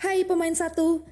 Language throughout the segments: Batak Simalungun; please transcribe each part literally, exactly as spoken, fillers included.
Hai pemain satu.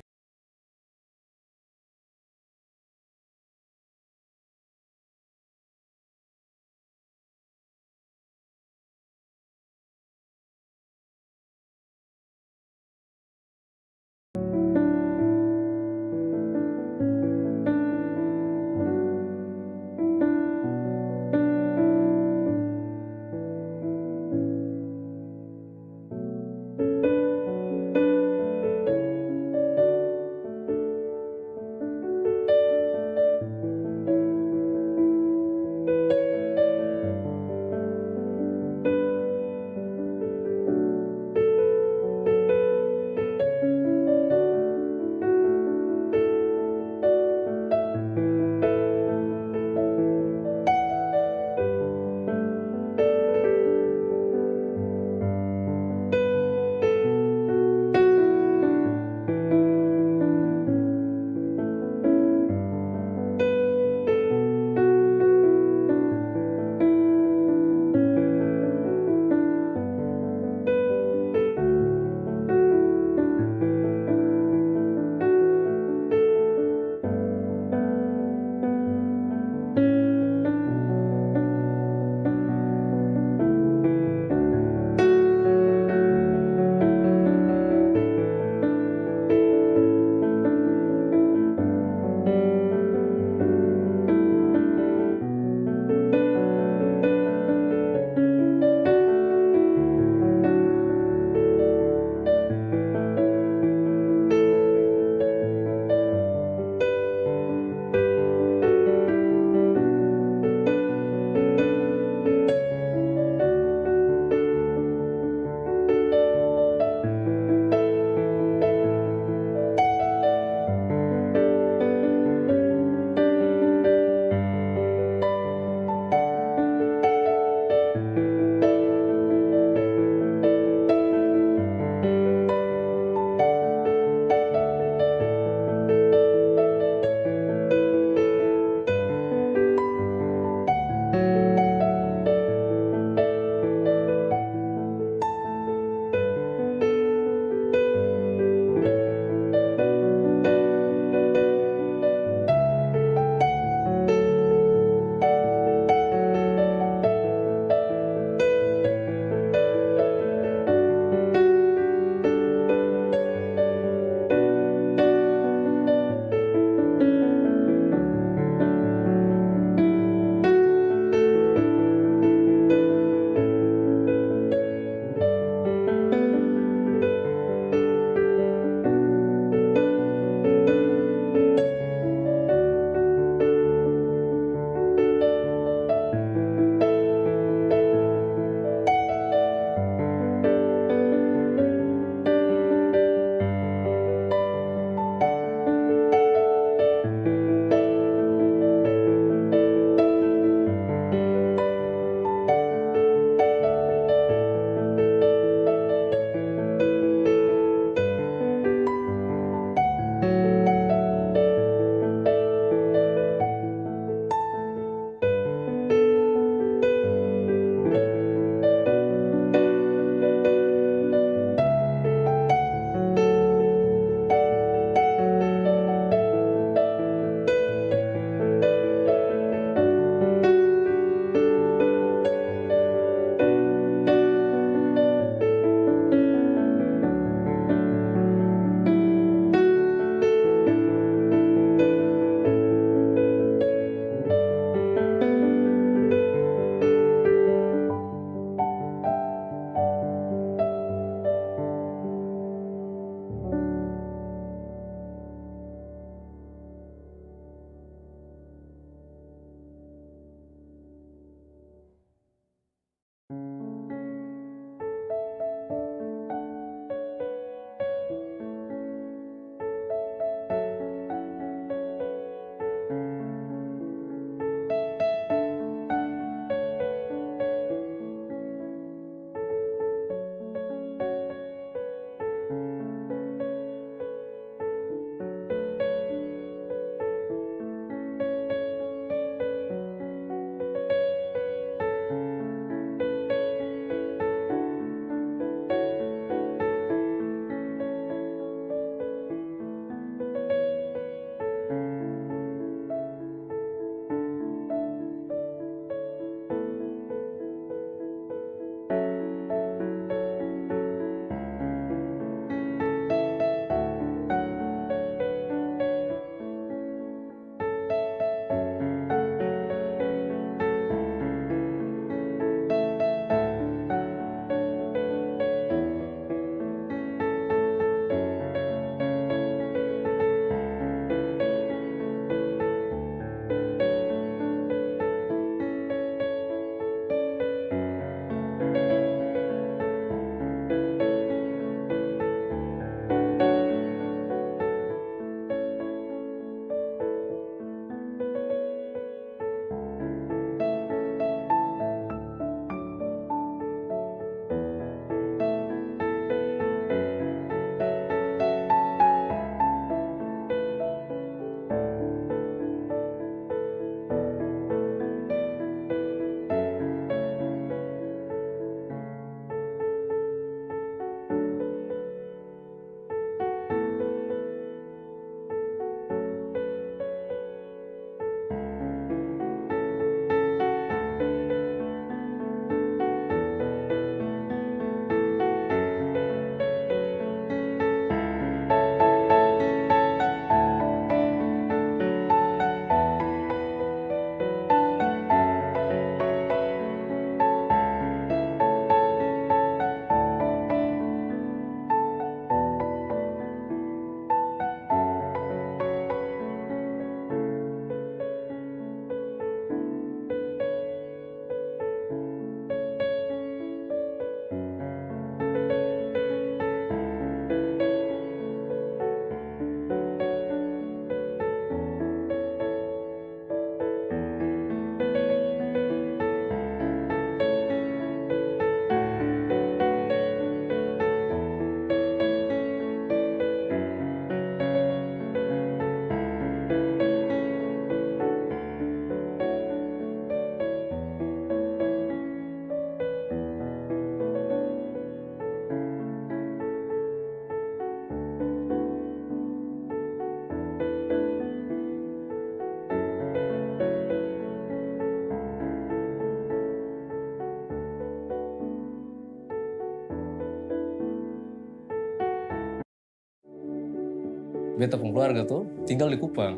Beta pung keluarga tuh tinggal di Kupang.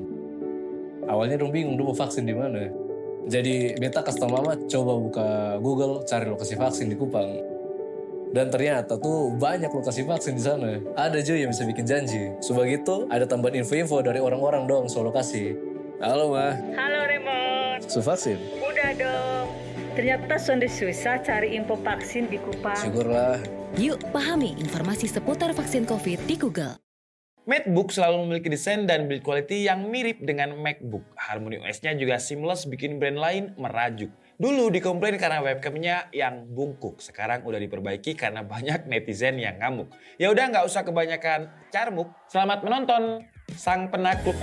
Awalnya dong bingung dong mau vaksin di mana. Jadi beta kasih tau mama coba buka Google cari lokasi vaksin di Kupang. Dan ternyata tuh banyak lokasi vaksin di sana. Ada juga yang bisa bikin janji. Sudah gitu ada tambahan info-info dari orang-orang dong soal lokasi. Halo ma. Halo Raymond. Su vaksin? Udah dong. Ternyata sonde susah cari info vaksin di Kupang. Syukurlah. Yuk pahami informasi seputar vaksin covid di Google. MacBook selalu memiliki desain dan build quality yang mirip dengan MacBook. HarmonyOS-nya juga seamless, bikin brand lain merajuk. Dulu dikomplain karena webcamnya yang bungkuk, sekarang udah diperbaiki karena banyak netizen yang ngamuk. Ya udah, nggak usah kebanyakan carmuk. Selamat menonton, sang penakluk.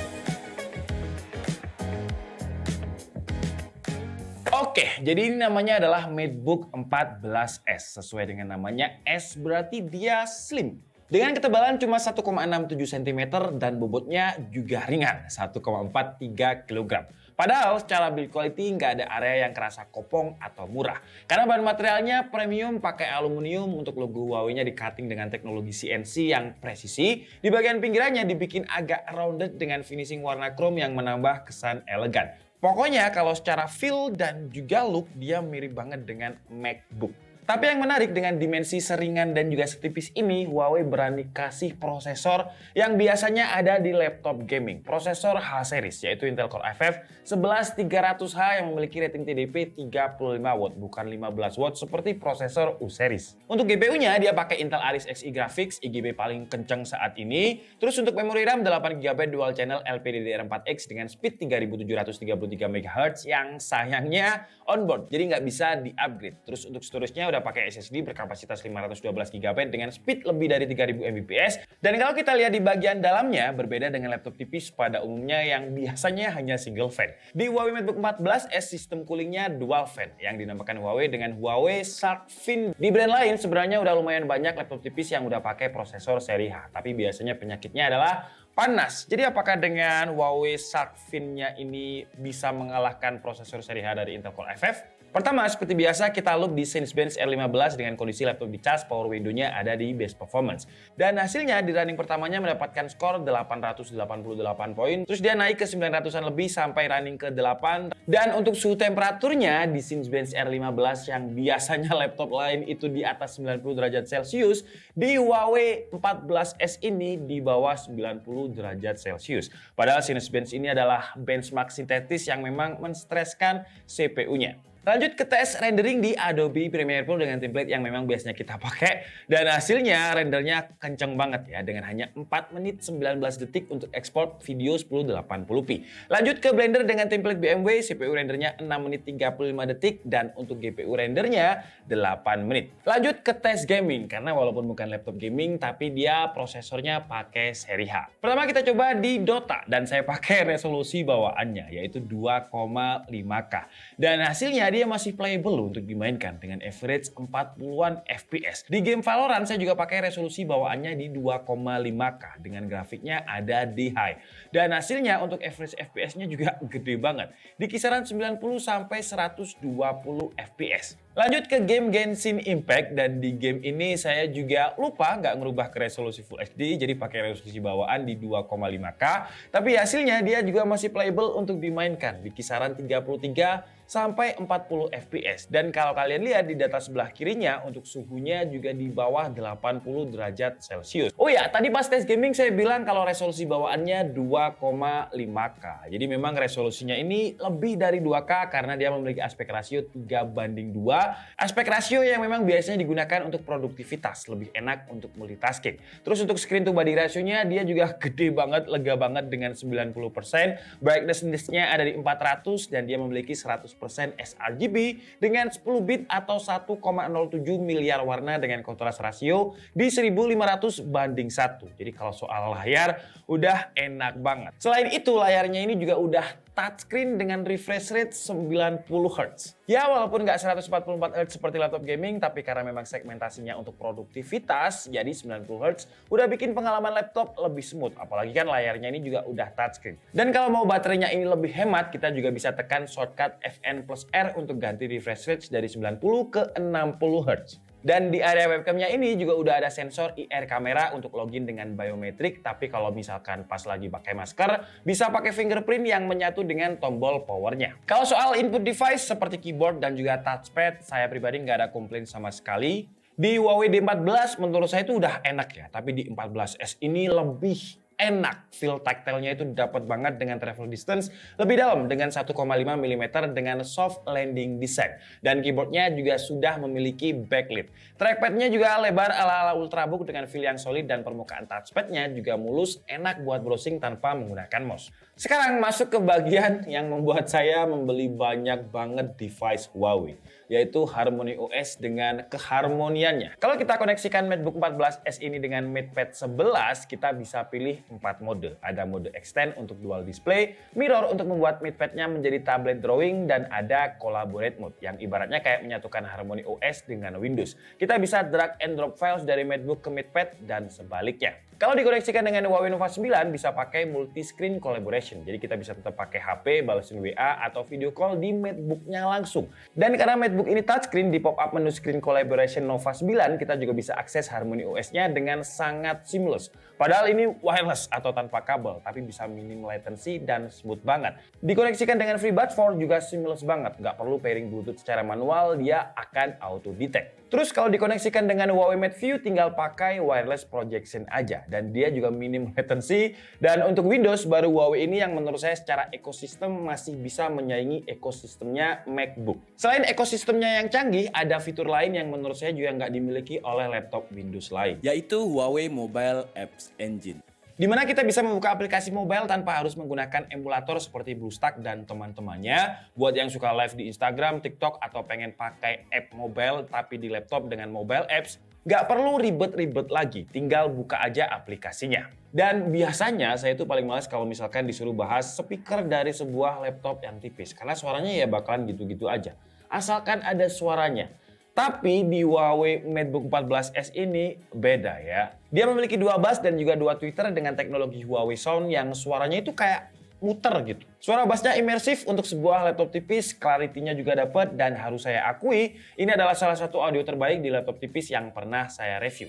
Oke, jadi ini namanya adalah MacBook empat belas S. Sesuai dengan namanya, S berarti dia slim. Dengan ketebalan cuma satu koma enam tujuh sentimeter dan bobotnya juga ringan, satu koma empat tiga kilogram. Padahal secara build quality nggak ada area yang kerasa kopong atau murah. Karena bahan materialnya premium, pakai aluminium, untuk logo Huawei-nya di-cutting dengan teknologi C N C yang presisi. Di bagian pinggirannya dibikin agak rounded dengan finishing warna chrome yang menambah kesan elegan. Pokoknya kalau secara feel dan juga look, dia mirip banget dengan MacBook. Tapi yang menarik, dengan dimensi seringan dan juga setipis ini, Huawei berani kasih prosesor yang biasanya ada di laptop gaming, prosesor H series, yaitu Intel Core i five sebelas tiga ratus H yang memiliki rating T D P tiga puluh lima watt, bukan lima belas watt seperti prosesor U series. Untuk G P U-nya, dia pakai Intel Iris Xe Graphics, I G B paling kenceng saat ini. Terus untuk memory RAM, delapan gigabyte dual channel L P D D R empat X dengan speed tiga ribu tujuh ratus tiga puluh tiga megahertz yang sayangnya onboard, jadi nggak bisa di-upgrade. Terus untuk storage-nya udah pakai S S D berkapasitas lima ratus dua belas gigabyte dengan speed lebih dari tiga ribu M B P S. Dan kalau kita lihat di bagian dalamnya, berbeda dengan laptop tipis pada umumnya yang biasanya hanya single fan. Di Huawei MacBook empat belas S, sistem cooling-nya dual fan yang dinamakan Huawei dengan Huawei Shark Fin. Di brand lain sebenarnya udah lumayan banyak laptop tipis yang udah pakai prosesor seri H, tapi biasanya penyakitnya adalah panas. Jadi apakah dengan Huawei Shark Fin-nya ini bisa mengalahkan prosesor seri H dari Intel Core i five? Pertama, seperti biasa, kita look di Cinebench R lima belas dengan kondisi laptop dicas, power window-nya ada di best performance. Dan hasilnya, di running pertamanya mendapatkan skor delapan ratus delapan puluh delapan poin, terus dia naik ke sembilan ratusan lebih sampai running ke delapan. Dan untuk suhu temperaturnya, di Cinebench R lima belas yang biasanya laptop lain itu di atas sembilan puluh derajat Celcius, di Huawei empat belas S ini di bawah sembilan puluh derajat Celcius. Padahal Cinebench ini adalah benchmark sintetis yang memang menstreskan C P U-nya. Lanjut ke tes rendering di Adobe Premiere Pro dengan template yang memang biasanya kita pakai. Dan hasilnya, rendernya kenceng banget ya, dengan hanya empat menit sembilan belas detik untuk ekspor video sepuluh delapan puluh p. Lanjut ke Blender dengan template B M W, C P U rendernya enam menit tiga puluh lima detik, dan untuk G P U rendernya delapan menit. Lanjut ke tes gaming, karena walaupun bukan laptop gaming, tapi dia prosesornya pakai seri H. Pertama kita coba di Dota, dan saya pakai resolusi bawaannya, yaitu dua koma lima K. Dan hasilnya dia masih playable untuk dimainkan dengan average empat puluhan F P S. Di game Valorant saya juga pakai resolusi bawaannya di dua koma lima K dengan grafiknya ada di high. Dan hasilnya untuk average F P S-nya juga gede banget. Di kisaran sembilan puluh sampai seratus dua puluh F P S. Lanjut ke game Genshin Impact, dan di game ini saya juga lupa nggak ngerubah ke resolusi Full H D, jadi pakai resolusi bawaan di dua koma lima K. Tapi hasilnya dia juga masih playable untuk dimainkan di kisaran tiga puluh tiga sampai empat puluh F P S. Dan kalau kalian lihat di data sebelah kirinya, untuk suhunya juga di bawah delapan puluh derajat Celcius. Oh ya, tadi pas tes gaming saya bilang kalau resolusi bawaannya dua koma lima K. Jadi memang resolusinya ini lebih dari dua K karena dia memiliki aspek rasio tiga banding dua. Aspek rasio yang memang biasanya digunakan untuk produktivitas, lebih enak untuk multitasking. Terus untuk screen to body ratio-nya, dia juga gede banget, lega banget dengan sembilan puluh persen. Brightness index-nya ada di empat ratus dan dia memiliki seratus persen sRGB dengan sepuluh bit atau satu koma nol tujuh miliar warna dengan kontras rasio di seribu lima ratus banding satu. Jadi kalau soal layar, udah enak banget. Selain itu, layarnya ini juga udah touchscreen dengan refresh rate sembilan puluh hertz. Ya, walaupun nggak seratus empat puluh empat hertz seperti laptop gaming, tapi karena memang segmentasinya untuk produktivitas, jadi sembilan puluh hertz udah bikin pengalaman laptop lebih smooth. Apalagi kan layarnya ini juga udah touchscreen. Dan kalau mau baterainya ini lebih hemat, kita juga bisa tekan shortcut F N plus R untuk ganti refresh rate dari sembilan puluh ke enam puluh hertz. Dan di area webcamnya ini juga udah ada sensor I R kamera untuk login dengan biometrik, tapi kalau misalkan pas lagi pakai masker, bisa pakai fingerprint yang menyatu dengan tombol powernya. Kalau soal input device seperti keyboard dan juga touchpad, saya pribadi nggak ada komplain sama sekali. Di Huawei D empat belas menurut saya itu udah enak ya, tapi di empat belas S ini lebih enak. Feel tactile-nya itu dapat banget dengan travel distance lebih dalam dengan satu koma lima milimeter dengan soft landing design. Dan keyboardnya juga sudah memiliki backlit. Trackpadnya juga lebar ala-ala ultrabook dengan feel yang solid dan permukaan touchpadnya juga mulus, enak buat browsing tanpa menggunakan mouse. Sekarang masuk ke bagian yang membuat saya membeli banyak banget device Huawei, yaitu Harmony O S dengan keharmoniannya. Kalau kita koneksikan MateBook empat belas S ini dengan MatePad sebelas, kita bisa pilih empat mode. Ada mode extend untuk dual display, mirror untuk membuat MatePad-nya menjadi tablet drawing, dan ada collaborate mode yang ibaratnya kayak menyatukan Harmony O S dengan Windows. Kita bisa drag and drop files dari MateBook ke MatePad dan sebaliknya. Kalau dikoneksikan dengan Huawei Nova sembilan, bisa pakai multi screen collaboration. Jadi kita bisa tetap pakai H P, balesin W A atau video call di MateBook-nya langsung. Dan karena MateBook ini touchscreen, di pop up menu screen collaboration Nova sembilan, kita juga bisa akses Harmony O S-nya dengan sangat seamless. Padahal ini wireless atau tanpa kabel, tapi bisa minim latency latency dan smooth banget. Dikoneksikan dengan FreeBuds Four juga seamless banget, nggak perlu pairing Bluetooth secara manual, dia akan auto detect. Terus kalau dikoneksikan dengan Huawei Mate View, tinggal pakai wireless projection aja, dan dia juga minim latency. Dan untuk Windows, baru Huawei ini yang menurut saya secara ekosistem masih bisa menyaingi ekosistemnya MacBook. Selain ekosistemnya yang canggih, ada fitur lain yang menurut saya juga nggak dimiliki oleh laptop Windows lain, yaitu Huawei Mobile Apps Engine. Di mana kita bisa membuka aplikasi mobile tanpa harus menggunakan emulator seperti BlueStack dan teman-temannya. Buat yang suka live di Instagram, TikTok, atau pengen pakai app mobile tapi di laptop dengan mobile apps, nggak perlu ribet-ribet lagi, tinggal buka aja aplikasinya. Dan biasanya saya itu paling males kalau misalkan disuruh bahas speaker dari sebuah laptop yang tipis, karena suaranya ya bakalan gitu-gitu aja. Asalkan ada suaranya. Tapi di Huawei MateBook empat belas S ini beda ya. Dia memiliki dua bus dan juga dua tweeter dengan teknologi Huawei Sound yang suaranya itu kayak muter gitu. Suara bassnya imersif untuk sebuah laptop tipis, clarity-nya juga dapat, dan harus saya akui, ini adalah salah satu audio terbaik di laptop tipis yang pernah saya review.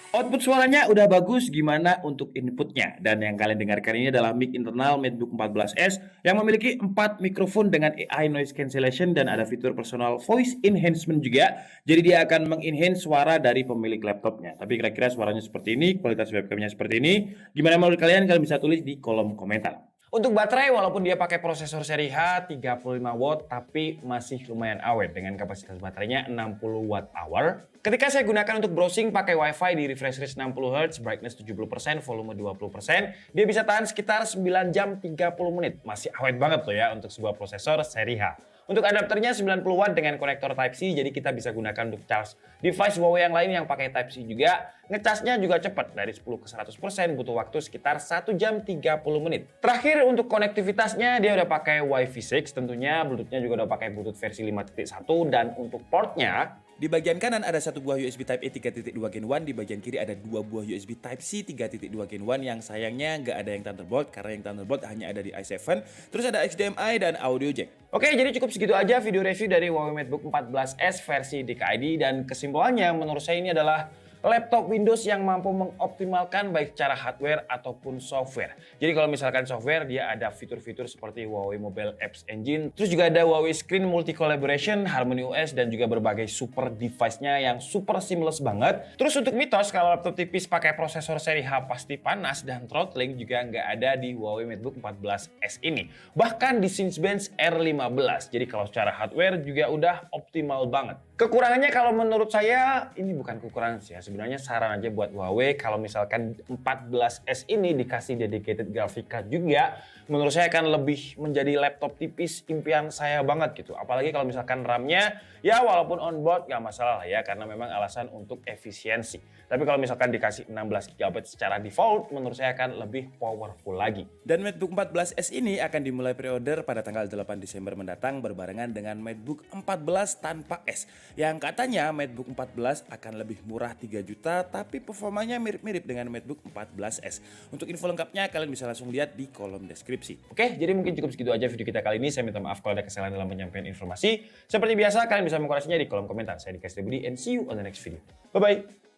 Output suaranya udah bagus, gimana untuk inputnya? Dan yang kalian dengarkan ini adalah mic internal MateBook empat belas S yang memiliki empat mikrofon dengan A I noise cancellation dan ada fitur personal voice enhancement juga. Jadi dia akan meng-enhance suara dari pemilik laptopnya. Tapi kira-kira suaranya seperti ini, kualitas webcamnya seperti ini. Gimana menurut kalian? Kalian bisa tulis di kolom komentar. Untuk baterai, walaupun dia pakai prosesor seri H tiga puluh lima watt, tapi masih lumayan awet dengan kapasitas baterainya enam puluh watt hour. Ketika saya gunakan untuk browsing pakai WiFi di refresh rate enam puluh hertz, brightness tujuh puluh persen, volume dua puluh persen, dia bisa tahan sekitar sembilan jam tiga puluh menit. Masih awet banget loh ya untuk sebuah prosesor seri H. Untuk adapternya sembilan puluh watt dengan konektor Type-C, jadi kita bisa gunakan untuk charge device Huawei yang lain yang pakai Type-C juga. Ngecasnya juga cepat, dari sepuluh ke seratus persen butuh waktu sekitar satu jam tiga puluh menit. Terakhir, untuk konektivitasnya, dia udah pakai Wi-Fi six tentunya, Bluetooth-nya juga udah pakai Bluetooth versi lima titik satu, dan untuk portnya, di bagian kanan ada satu buah U S B Type-A tiga titik dua Gen one, di bagian kiri ada dua buah U S B Type-C tiga titik dua Gen one yang sayangnya nggak ada yang Thunderbolt karena yang Thunderbolt hanya ada di i seven. Terus ada H D M I dan audio jack. Oke, jadi cukup segitu aja video review dari Huawei MateBook empat belas S versi D K I D, dan kesimpulannya menurut saya ini adalah laptop Windows yang mampu mengoptimalkan baik secara hardware ataupun software. Jadi kalau misalkan software, dia ada fitur-fitur seperti Huawei Mobile Apps Engine, terus juga ada Huawei Screen Multi Collaboration, Harmony O S, dan juga berbagai super device-nya yang super seamless banget. Terus untuk mitos kalau laptop tipis pakai prosesor seri H pasti panas dan throttling juga nggak ada di Huawei MateBook empat belas S ini. Bahkan di Cinebench R lima belas. Jadi kalau secara hardware juga udah optimal banget. Kekurangannya kalau menurut saya, ini bukan kekurangan sih ya, sebenarnya saran aja buat Huawei, kalau misalkan empat belas S ini dikasih dedicated graphic card juga, menurut saya akan lebih menjadi laptop tipis impian saya banget gitu. Apalagi kalau misalkan RAM-nya, ya walaupun onboard nggak masalah lah ya, karena memang alasan untuk efisiensi. Tapi kalau misalkan dikasih enam belas gigabyte secara default, menurut saya akan lebih powerful lagi. Dan MateBook empat belas S ini akan dimulai pre-order pada tanggal delapan Desember mendatang berbarengan dengan MateBook empat belas tanpa S. Yang katanya MacBook empat belas akan lebih murah tiga juta, tapi performanya mirip-mirip dengan MacBook empat belas S. Untuk info lengkapnya, kalian bisa langsung lihat di kolom deskripsi. Oke, jadi mungkin cukup segitu aja video kita kali ini. Saya minta maaf kalau ada kesalahan dalam penyampaian informasi. Seperti biasa, kalian bisa mengkoreksinya di kolom komentar. Saya Dika Setiabudi, and see you on the next video. Bye-bye.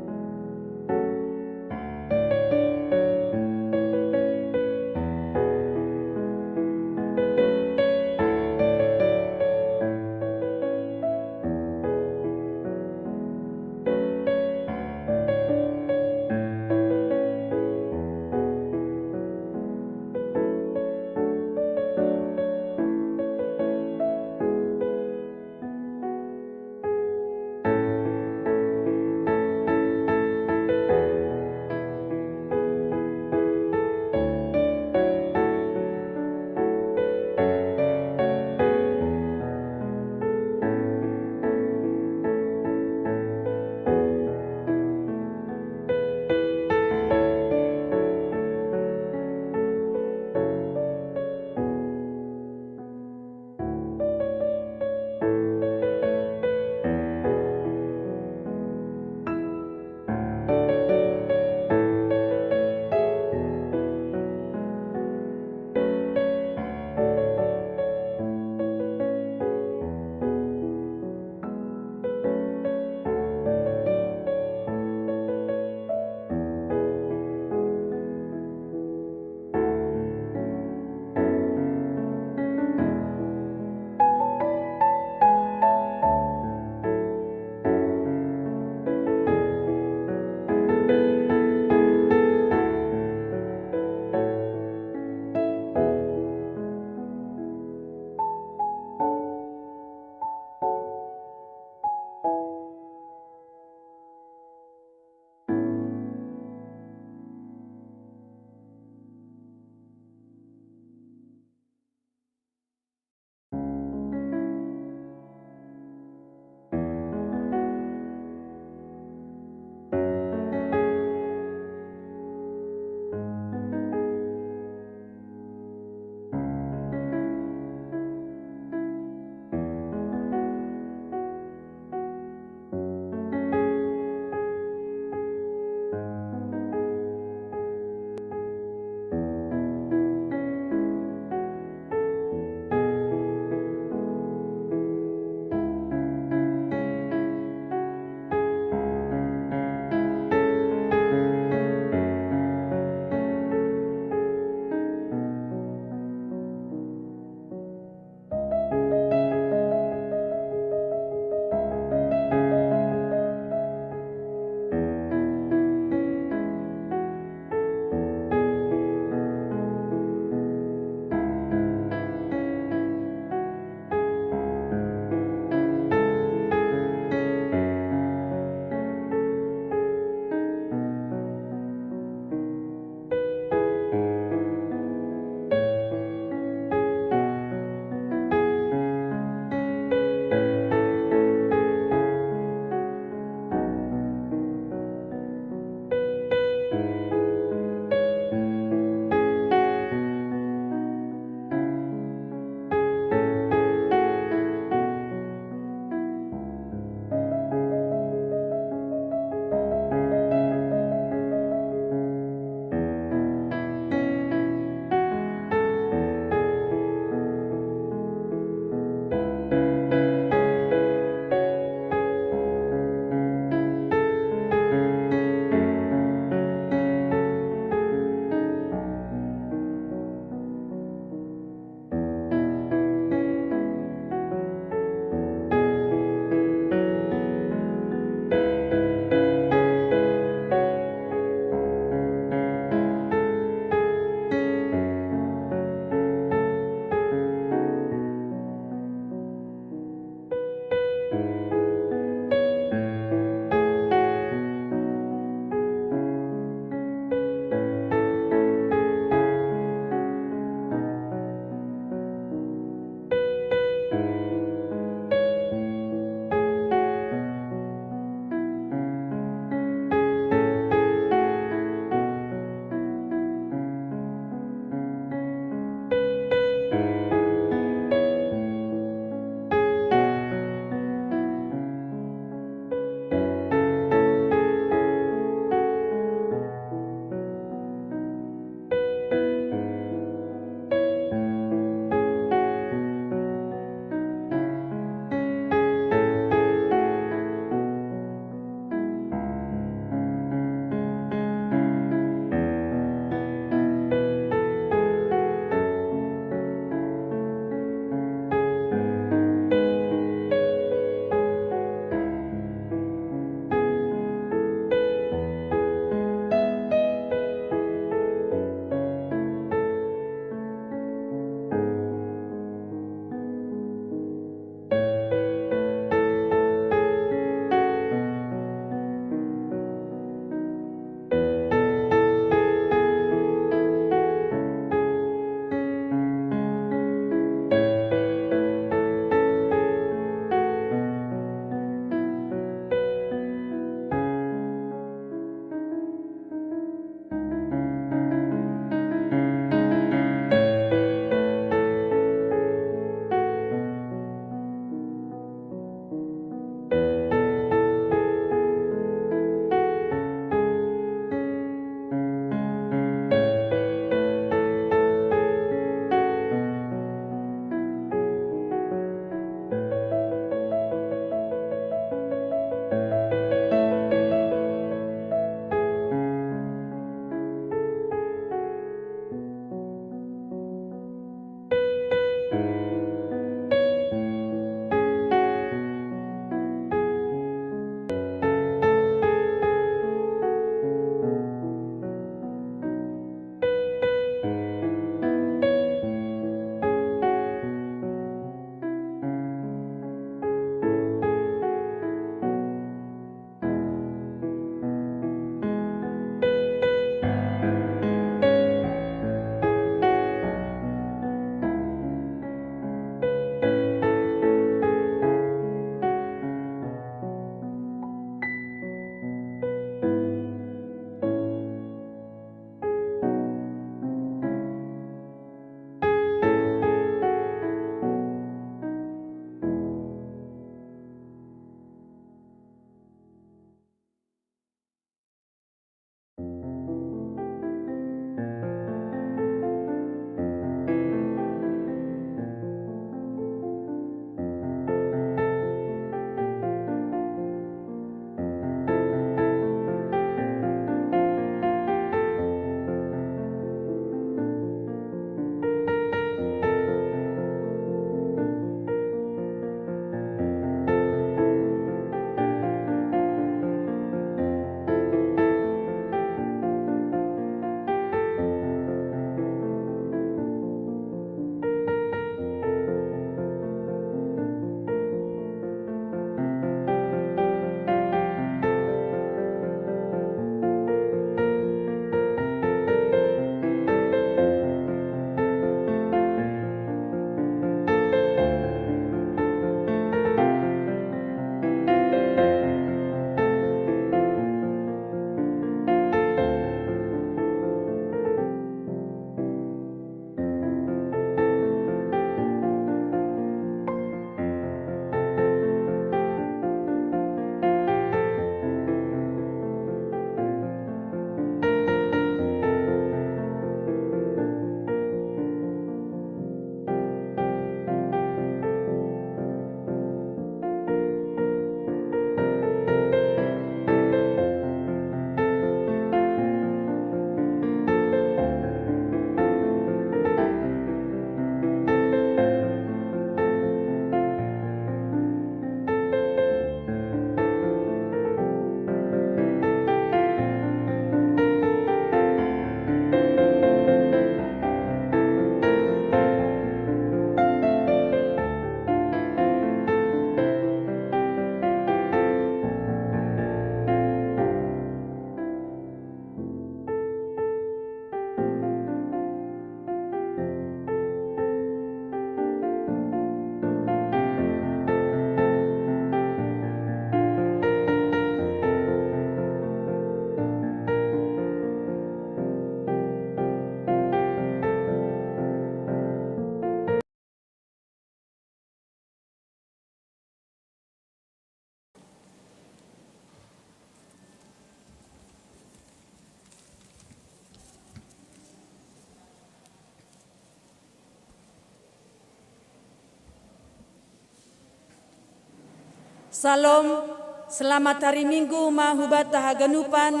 Salom. Selamat hari Minggu ma hubata haganupan,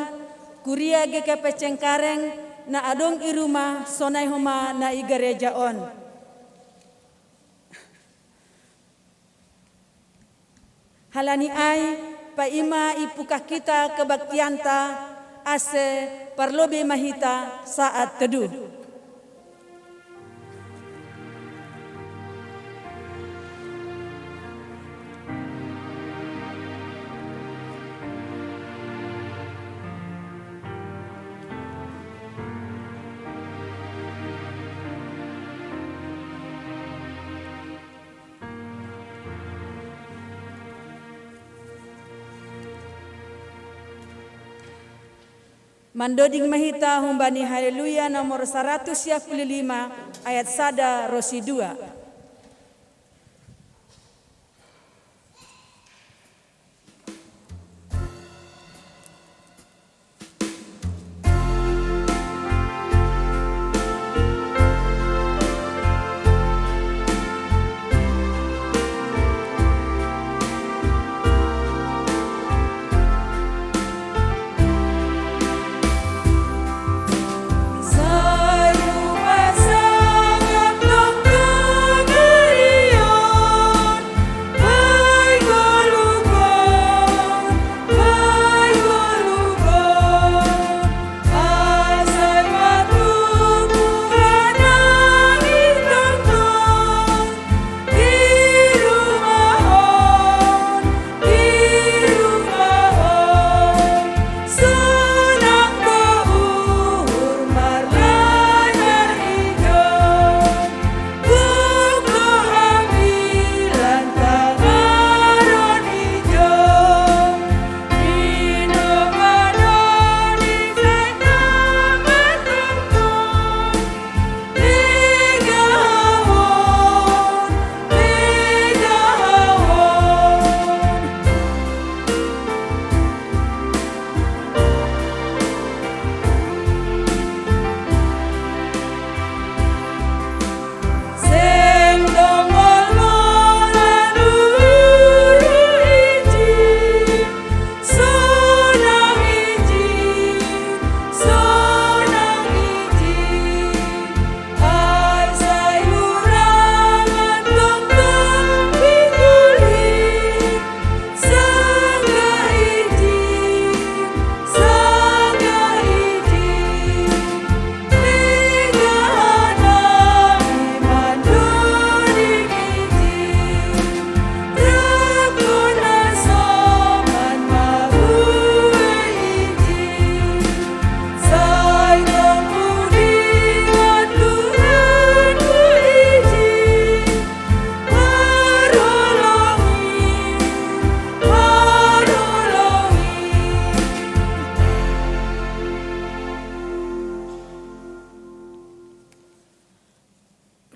kuria G K P Cengkareng, na adong i rumah sonai homa na i gareja on. Halani ai, paima ipukah kita kebaktianta, ase parlobei ma hita saat teduh. Mandoding ma hita humbani Haleluya nomor saratus sia puluh lima, ayat sada ro si dua.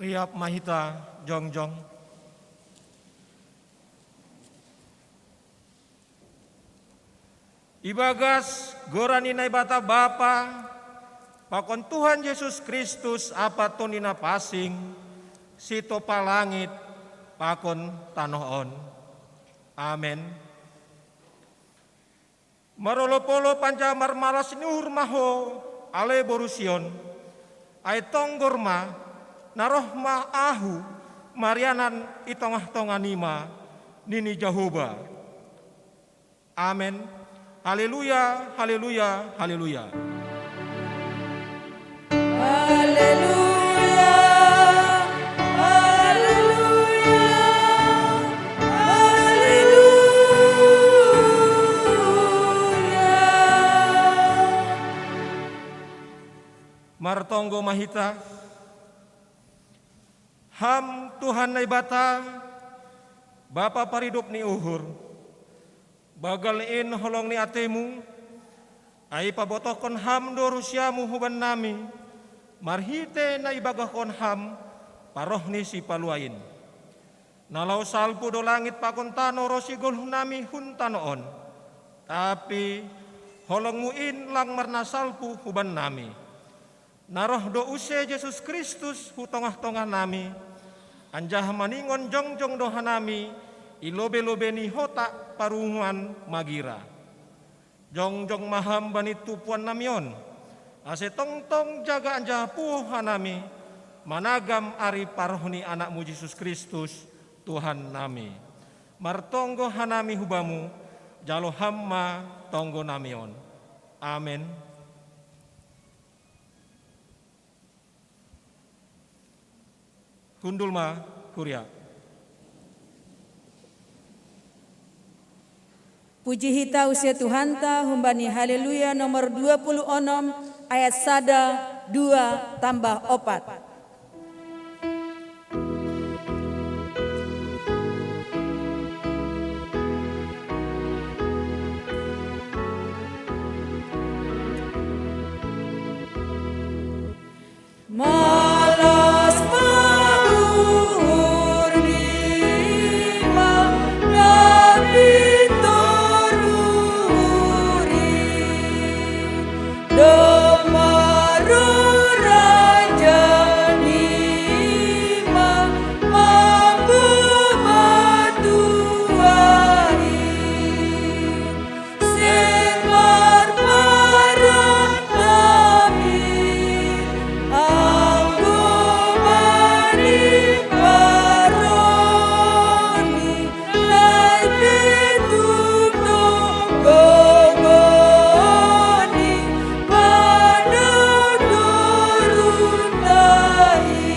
Riap ma hita jongjong. Ibagas goran ni Naibata Bapa, pakon Tuhan Jesus Kristus ampa Tondi Napansing, sitopa langit pakon tanoh on. Amen. Marolopolop anjaha marmalas ni uhur ma ho, ale boru Sion, ai tonggor ma, na roh ma ahu marianan i tongah-tongah nima, nini Jahowa. Amen. Haleluya, haleluya, haleluya. Haleluya, haleluya, haleluya. Martonggo ma hita. Ham Tuhan Naibata, Bapa paridop ni uhur, banggal in holong ni ateimu, ai pabotohkon Ham do rusiamu hubannami, marhitei na ibagahkon Ham pa Roh ni Sipalua in. Na laho salpu do langit pakon tanoh ro sigoluhnami hun tanoh on, tapi holongmu in lang marna salpu hubannami. Na roh do use Jesus Kristus hu tongah-tongahnami, anjaha maningon jongjong do hanami i lobei-lobei ni hota parunguan magira. Jongjong ma Ham bani tumpuan nami on, ase tongtong jaga anjaha puho hanami managam ari parroh ni Anak-Mu Jesus Kristus, Tuhan nami. Martonggo hanami hu Bamu, jalo Ham ma tonggo nami on. Amen. Hundul ma, kuria. Puji hita use Tuhanta humbani Haleluya nomor dua puluh onom, ayat sada, dua, tambah opat. Malas ma uhur ni ma na pintor uhuri, domma roh raja ni ma mambo ma tuahi. Seng marparan nami anggo bani parroh ni, nai pe tumtong gogo ni pandodoronta i.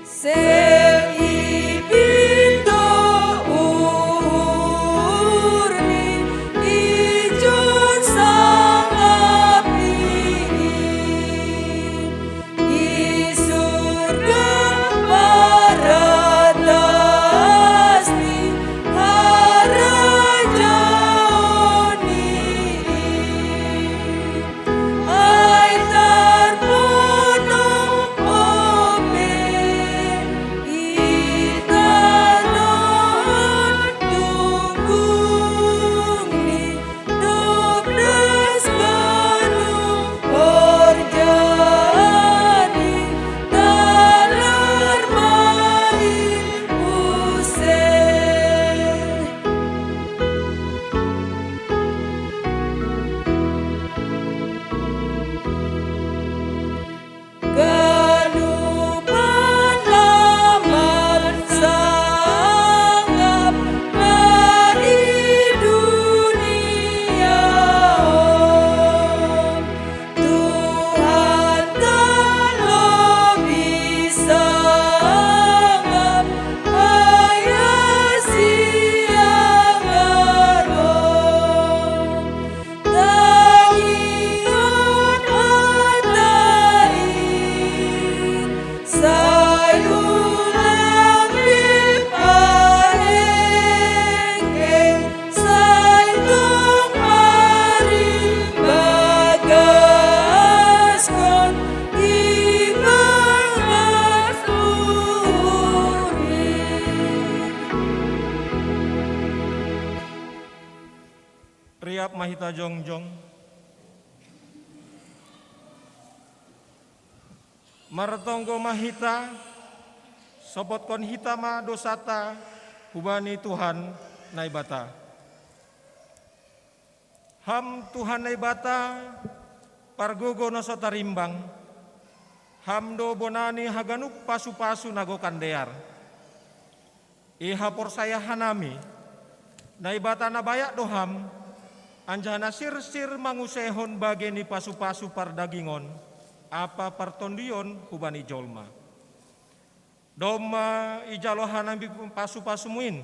Seng ipindo uhurni ijon sangap ni i, i surga paratas ni harajaon ni i. Ai tarpono ope i tanohon tunggungni, dob das ganup horjani, talar ma i use. Ganupan na marsangap na i dunia on, Tuhanta lobi sangap, ai hasiangan on. Tangihon hata i, sai ulang pe pahengkeng, sai tung marimbagaskon ibagas uhurni. Riap ma hita jongjong. Martonggo ma hita, sopotkon hita ma dosanta hubani Tuhan Naibata. Ham Tuhan Naibata, pargogo na so tarimbang, Ham do bona ni haganup pasupasu na gokan dear. I haporsaya hanami, Naibata na bayak do Ham, anjaha na sirsir manguseihon bage ni pasupasu pardagingon ampa partondion hubani jolma. Domma ijalo hanami pasupasu-Mu in,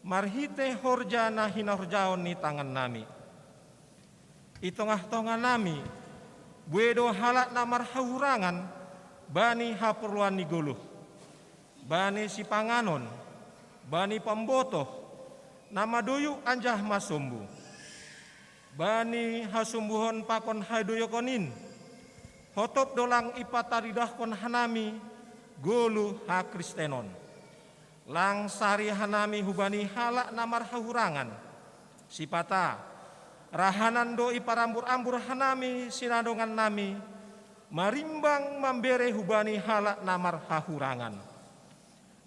marhitei horja na hinahorjahon ni tangannami. I tongah-tonganami, buei do halak na marhahurangan bani haporluan ni goluh, bani sipanganon, bani pambotoh, na madoyuk anjaha masombu. Bani hasombuhon pakon hadoyukon in, hotop do lang ipataridahkon hanami goluh hakristenon. Lang sari hanami hubani halak na marhahurangan. Sipata, rahanan do iparambur-ambur hanami sinadongannami marimbang mambere hubani halak na marhahurangan.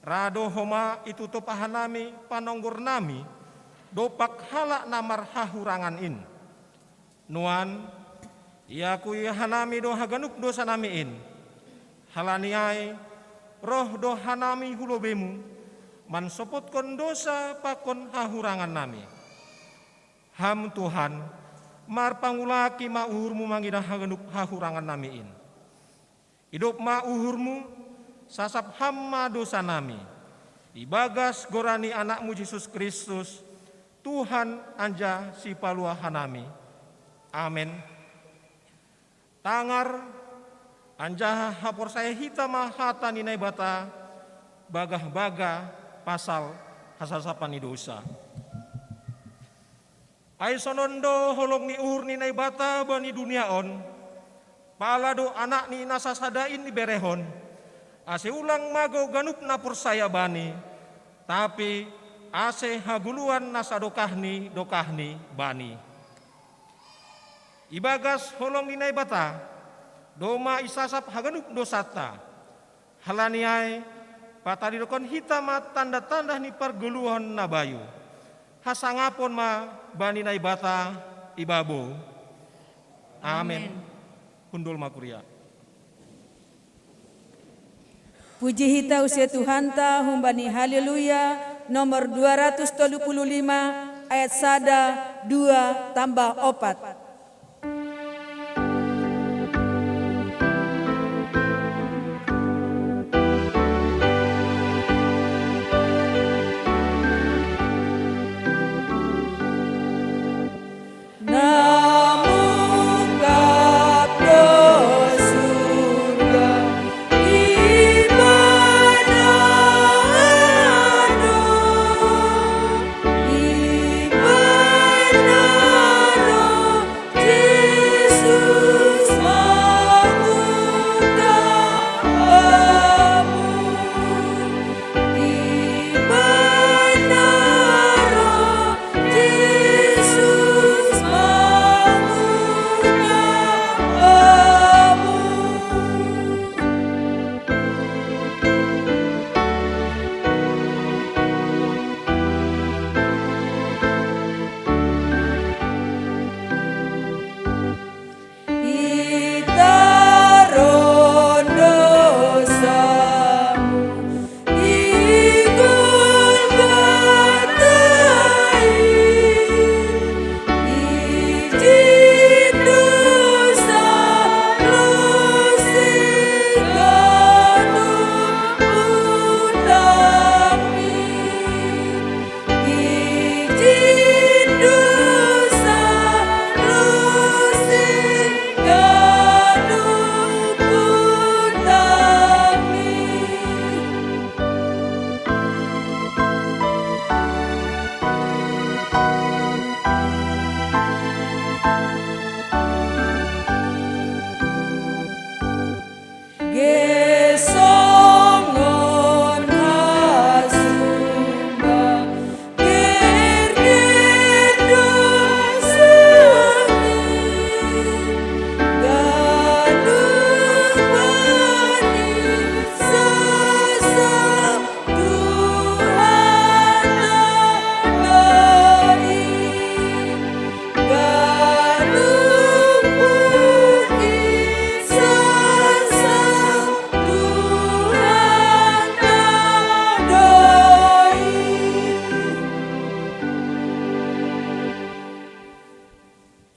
Ra do homa itutup hanami panonggor nami, dompak halak na marhahurangan in. Nuan, iakui hanami do haganup dosa nami in. Halani ai, roh do hanami hu lobeimu, mansopotkon dosa pakon hahurangan nami. Ham Tuhan, marpangulaki ma uhurmu mangidah haganup hahurangan nami in. Idop ma uhurmu, sasap ham ma dosa nami. Ibagas goran ni anakmu Jesus Kristus, Tuhan anjaha sipalua hanami. Amen. Tangar, anjaha haporsaya hita ma hata ni Naibata, bagah-bagah pasal hasasapan ni dosa. Ai sonon do holong ni uhur ni Naibata bani dunia on, pala do anakni na sasada in iberehon, ase ulang mago ganup na porsaya bani, tapi ase hagoluan na sadokahni dokahni bani. Ibagas holong ni Naibata, doma isasap haganup dosanta. Halani ai, patadidokon hita ma tanda-tanda ni pargoluhon na bayu. Hasangapon ma bani Naibata ibabo. Amen. Amen. Hundul ma kuria. Puji hita use Tuhanta humbani Haleluya nomor dua ratus tolu puluh lima ayat sada, dua tambah opat.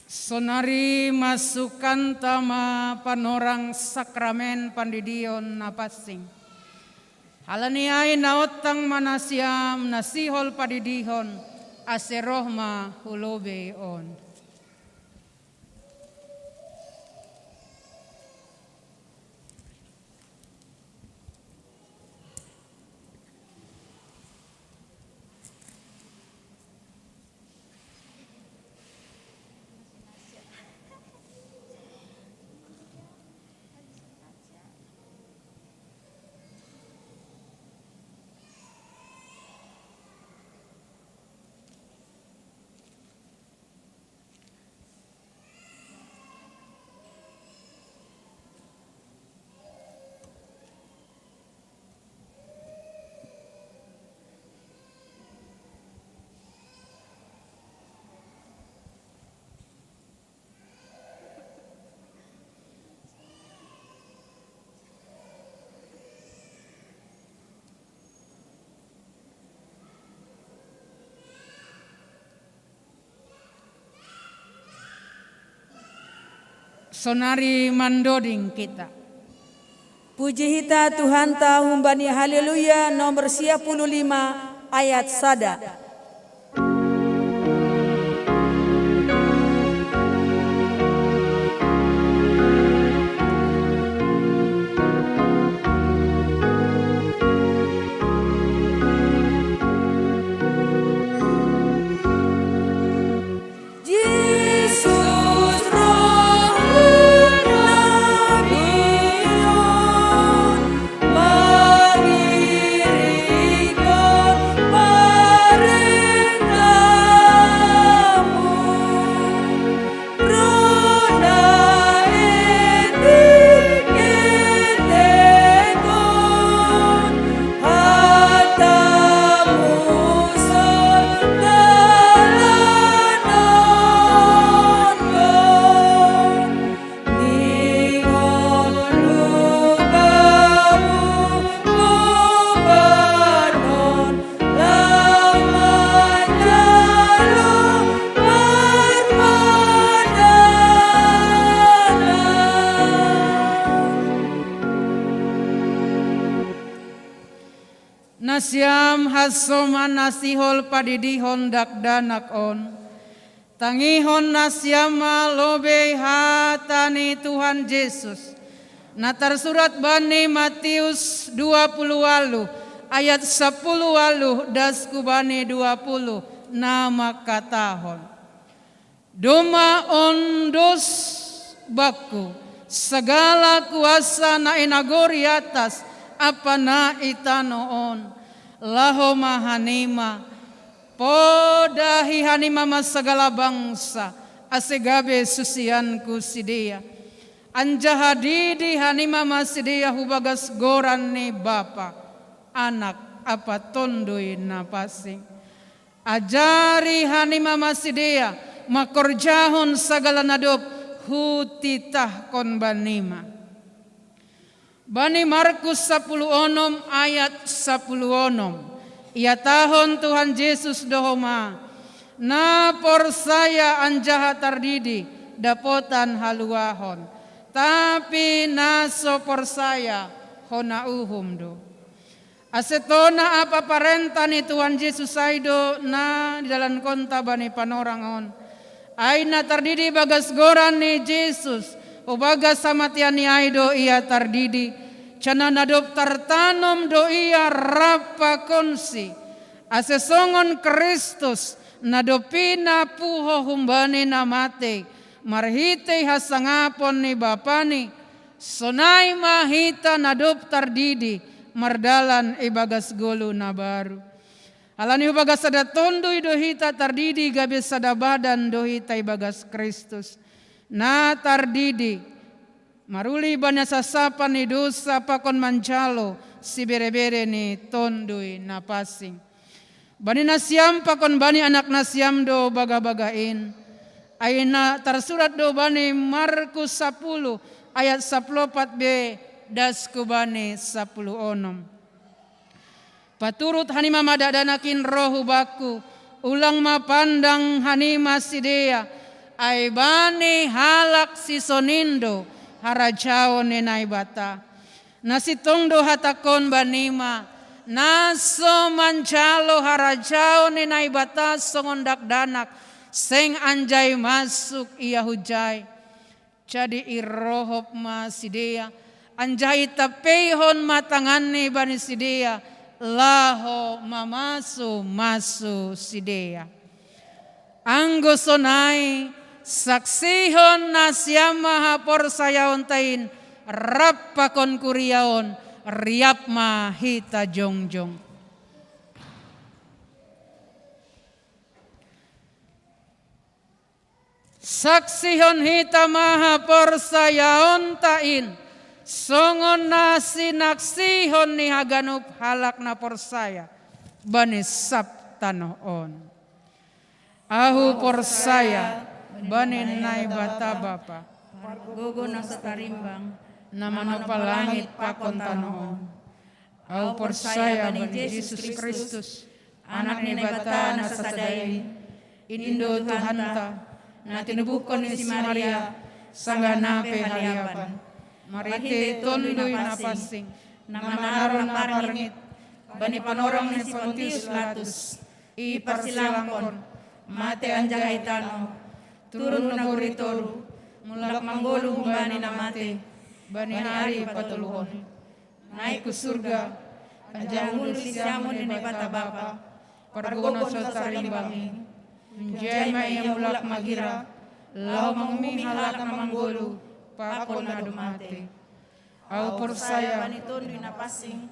Sonari masukanta ma panorang sakramen pandidion na pansing. Halani ai naontang ma nasiam na sihol padidihon, ase roh ma hu lobei on. Sonari mandoding kita. Puji hita Tuhanta humbani Haleluya nomor sia puluh lima ayat sada. Nasiam hasoman na sihol padidihon dakdanak on. Tangihon nasiam ma lobei hata ni Tuhan Jesus. Na tarsurat bani Matius dua puluh walu ayat sapuluh walu das ku bani dua puluh, na mangkatahon: Domma on dos bakku, sagala kuasa na i nagori atas ampa na i tano on. Laho ma hanima, podahi hanima ma sagala bangsa, ase gabe susianku sidea. Anjaha didi hanima ma sidea hubagas goran ni Bapa, Anak, ampa Tonduy Napansing. Ajari hanima ma sidea mangkorjahon sagala na dob hutitahkon banima. Bani Markus sapuluh onom ayat sapuluh onom, ihatahon Tuhan Jesus do homa: Na porsaya anjaha tardidi dapotan haluahon, tapi na so porsaya hona uhum do. Ase tona ampa parenta ni Tuhan Jesus ai do na nidalankonta bani panorang on. Ai na tardidi bagas goran ni Jesus, hubagas hamateanni ai do ia tardidi, janah na dob tartanom do ia rap pakonsi. Ase songon Kristus, na dob pinapuho humbani na matei, marhitei hasangapon ni Bapani, sonai ma hita na dob tardidi mardalan ibagas goluh na baru. Halani hubagas sada Tonduy do hita tardidi, gabe sada badan do hita ibagas Kristus. Na tardidi maruli bani hasasapan ni dousa pakon manjalo siberebere ni Tonduy Napansing. Bani nasiam pakon bani anak nasiam do bagabaga in. Ai na tarsurat do bani Markus sapuluh ayat sapuluh opat be das ku bani sapuluh onom: Paturut hanima ma dakdanak in roh hu bakku, ulang ma pandang hanima sidea, ai bani halak sisongon in do harajaon ni Naibata. Na sintong do hatangkon banima, na so manjalo harajaon ni Naibata songon dakdanak, seng anjai masuk ia hujai. Jadi irohop ma sidea, anjaha itampeihon ma tanganni bani sidea, laho mamasu-masu sidea. Anggo sonai, saksihon nasiam ma haporsayaonta in rap pakon kuria on, riap ma hita jongjong. Saksihon hita ma haporsayaonta in, songon na sinaksihon ni haganup halak na porsaya bani sab tanoh on. Ahu porsaya bani Naibata Bapa, Pargogo na so tarimbang, na manopa langit pakon tanoh on. Ahu porsaya bani Jesus Kristus, Anak ni Naibata na sasada i, indo Tuhanta, na tinubuhkon ni si Maria, Sanggah na pe haliapan, marhitei Tonduy Napansing, na manaron na parngit bani panorang ni si Pontius Pilatus, iparsilangkon, mate anjaha itano, turun nagori toru, mulak manggoluh humbani na mate bani ari patoluhon. Naik hu surga, anjaha hundul siamun ni Naibata Bapa, pargogoh na so tarlimbang in. Hunjai ma Ia mulak magira, laho manguhumi halak na manggoluh pakon na dob mate. Ahu porsaya bani Tonduy Napansing,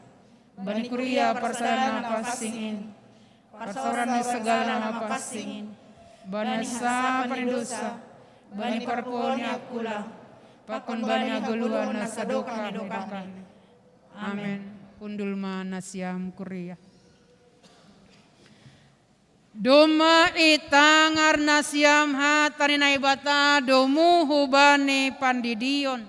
bani kuria parsadaan na pansing in, parsaoran ni sagala na pansing in, bani hasapan ni dosa, bani parpuhoon ni angkula, pakon bani hagoluhan na sadokah ni dokahni. Amen. Hundul ma nasiam kuria. Domma itangar nasiam hata ni Naibata domu hubani pandidion,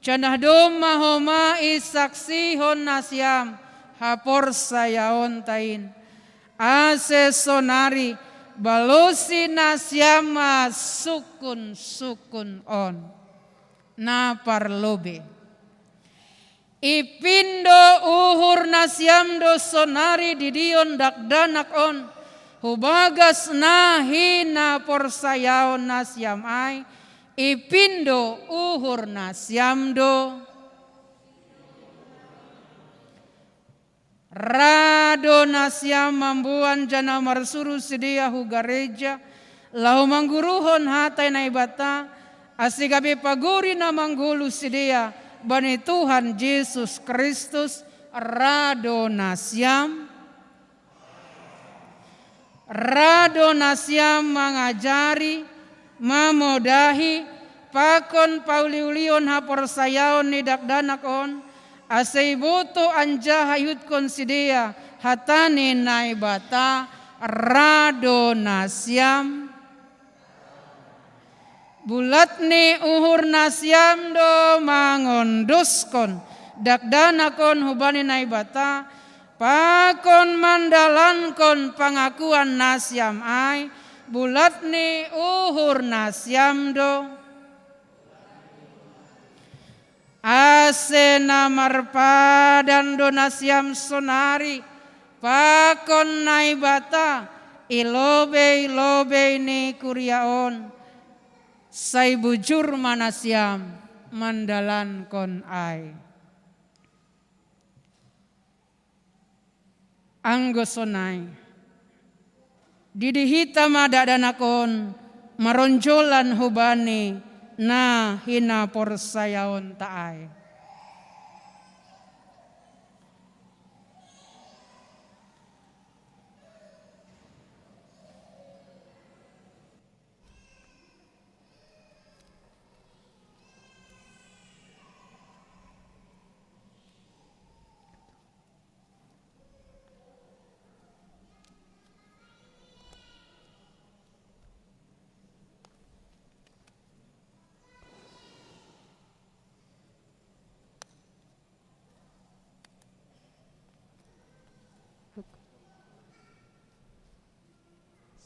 janah domma homa isaksihon nasiam haporsayaonta in, ase sonari balosi nasiam ma sukun-sukun on. Na parlobei. Ipindo uhur nasiam do sonari didion dakdanak on, hubagas na hinaporsayaon nasiam ai, ipindo uhur nasiam do. Ra do nasiam mamboan janah marsuru sidea hu gareja, laho mangguruhon hata ni Naibata, ase gabe pagori na manggoluh sidea bani Tuhan Jesus Kristus. Ra do nasiam. Ra do nasiam mangajari, mamodahi, pakon pauliulihon haporsayaon ni dakdanak on, ase ibotoh anjaha iihutkon sidea hata ni Naibata. Ra do nasiam. Bulat ni uhur nasiam do mangondoskon dakdanak on hubani Naibata, pakon mandalankon pangakuan nasiam ai. Bulat ni uhur nasiam do. Ase na marpadan do nasiam sonari pakon Naibata i lobei-lobei ni kuria on, sai bujur ma nasiam mandalankon ai. Anggo sonai, didi hita ma dakdanak on maronjolan hubani na hinaporsayaonta ai.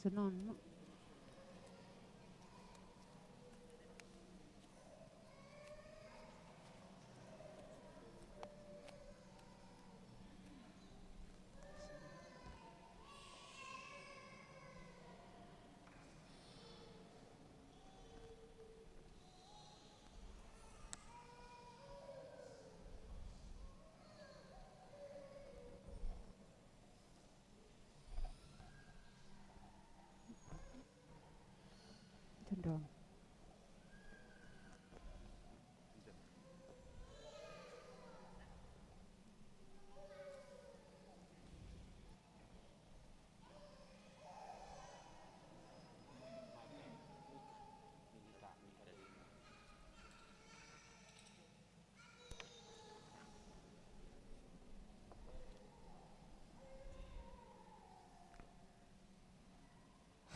Senon. Cenderung.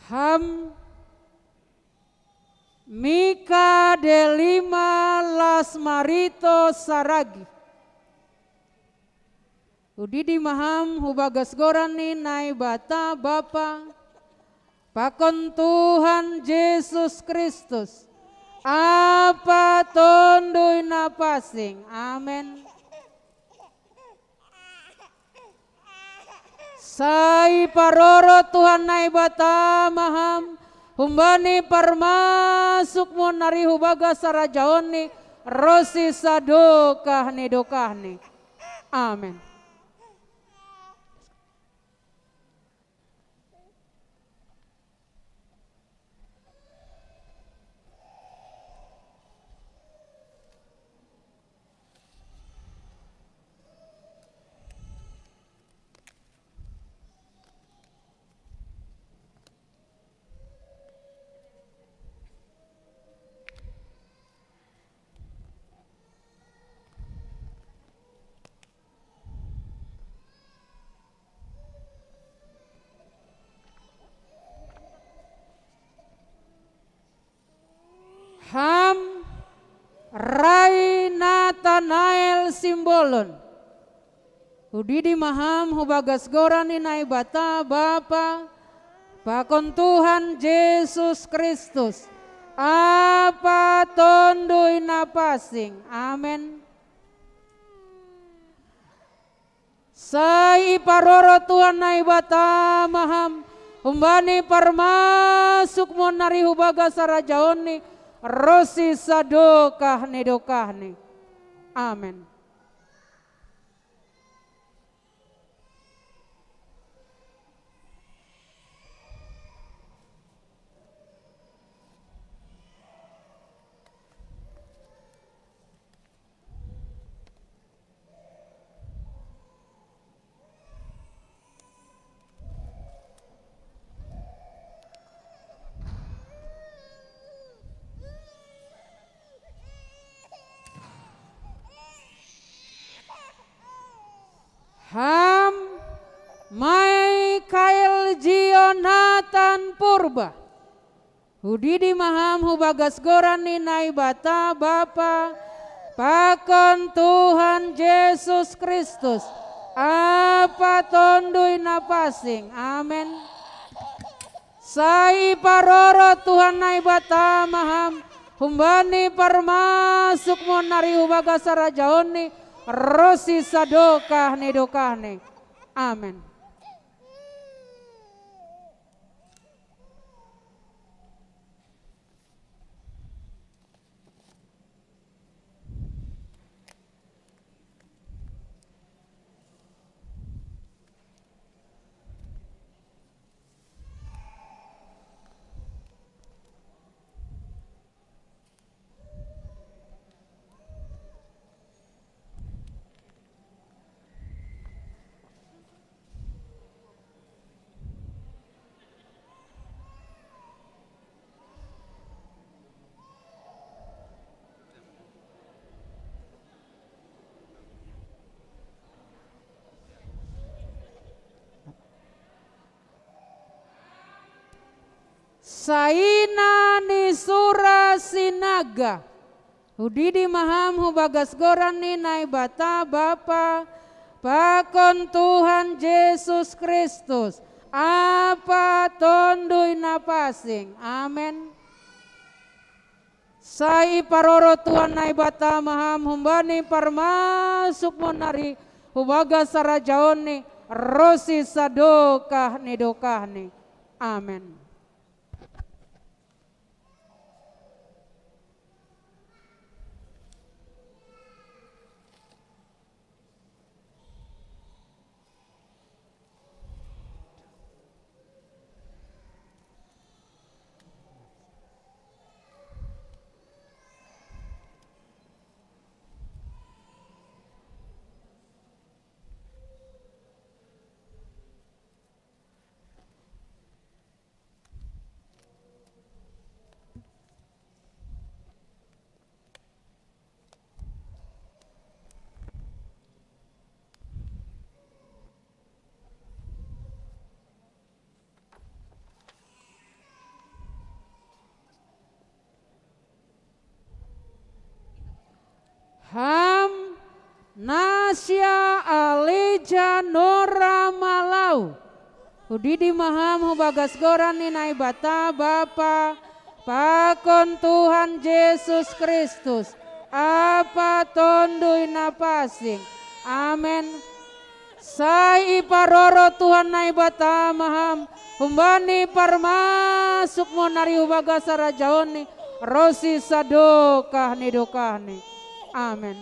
Ham mica delima las marito saragi. Hudidi ma ham hu bagas goran ni Naibata Bapa, pakon Tuhan Jesus Kristus. Amen. Bapa, Tondoi na Pasing. Amen. Sai paroro Tuhan Naibata maham, humbani parmasukmon nari hubagas harajaonni, ronsi sadokah ni dokahni. Amen. Ham rai Natanael Simbolon. Hudidi maham hubagas goran ni Naibata Bapa, pakon Tuhan Jesus Kristus, Apa Tondoi na Pasing. Amen. Sai iparoro Tuhan Naibata maham, humbani parmasukmon nari hubagas harajaonni, ronsi sadokah ni dokahni. Amen. Ham Michael Jonathan Purba. Hudidi maham hubagas goran ni Naibata Bapa, pakon Tuhan Jesus Kristus, Apa Tondoi na Pasing. Amen. Sai iparoro Tuhan Naibata maham, humbani parmasukmon nari hubagas harajaonni, ronsi sadokah ni dokahni. Amen. Saina ni Sura Sinaga. Hudidi maham hubagas goran ni Naibata Bapa, pakon Tuhan Jesus Kristus, Apa Tondoi na Pasing. Amen. Sai iparoro Tuhan Naibata maham, humbani parmasukmon nari hubagas harajaonni, ronsi sadokah ni dokahni. Amen. Ham Nasya Aleja Nora Malau. Hudidi maham hubagas goran ni Naibata Bapa, Pakon Tuhan Jesus Kristus, Apa Tondui Napasing. Amen. Sai iparoro Tuhan Naibata maham, humbani parmasuk mo nari hubagas harajaonni, ro sisadokah ni dokahni. Amen.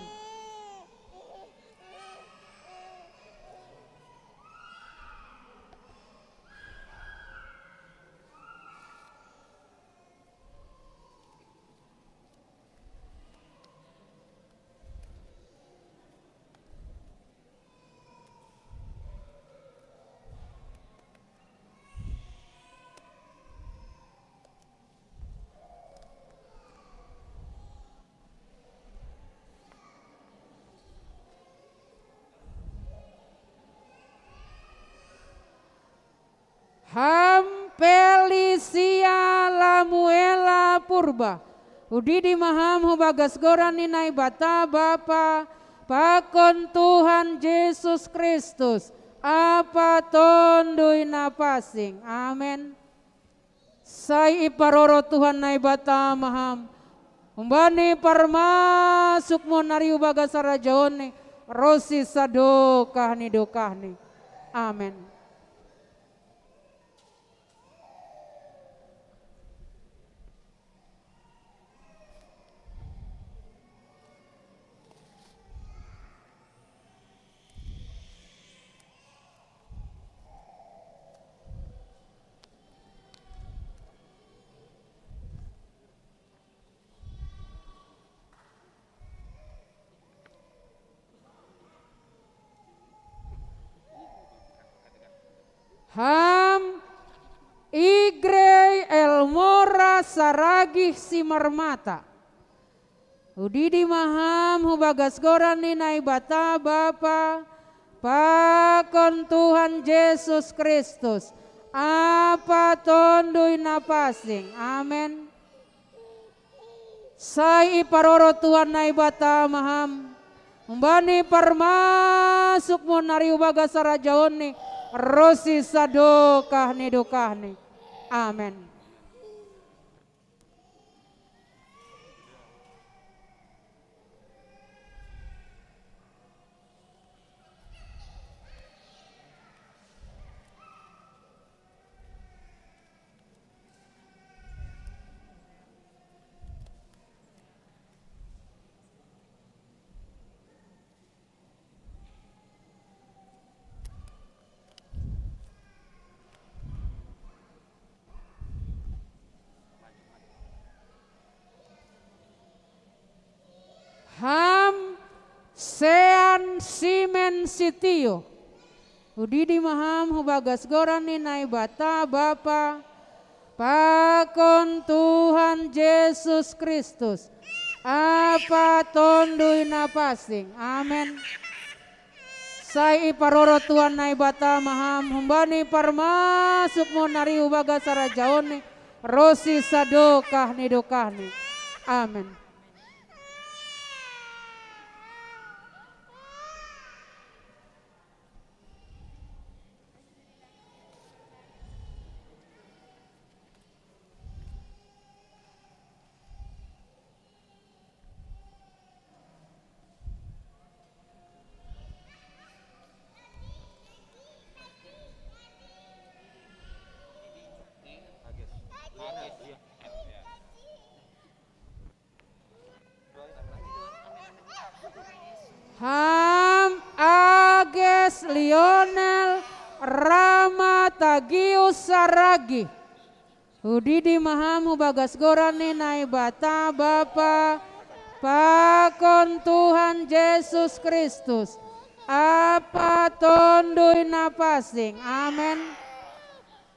Ham Pelisia Lamuela Purba, udidi maham hubagas goran ni Naibata Bapa, pakon Tuhan Jesus Kristus, Apa Tondui Napasing. Amen. Sai iparoro Tuhan Naibata maham, humbani parmasuk mo nari hubagas harajaonni, ro sisadokah ni dokahni. Amen. Ham Igrey Elmora Saragih Simarmata, udidi maham hubagas goran ni Naibata Bapa, pakon Tuhan Jesus Kristus, Apa Tondui Napasing. Amen. Sai iparoro Tuhan Naibata maham, humbani parmasuk mo nari hubagas harajaonni, ro sisadokah ni dokahni. Amen. Ham Sean Simen Sitio, udidi maham hubagas goran ni Naibata Bapa, pakon Tuhan Jesus Kristus, Apa Tondui Napasing. Amen. Sai iparoro Tuhan Naibata maham, humbani parmasuk mo nari hubagas harajaonni, ro sisadokah ni dokahni. Amen. Ham Ages Lionel Ramatagius Saragih, udidi maham hubagas goran ni Naibata Bapa, pakon Tuhan Jesus Kristus, Apa Tondui Napasing. Amen.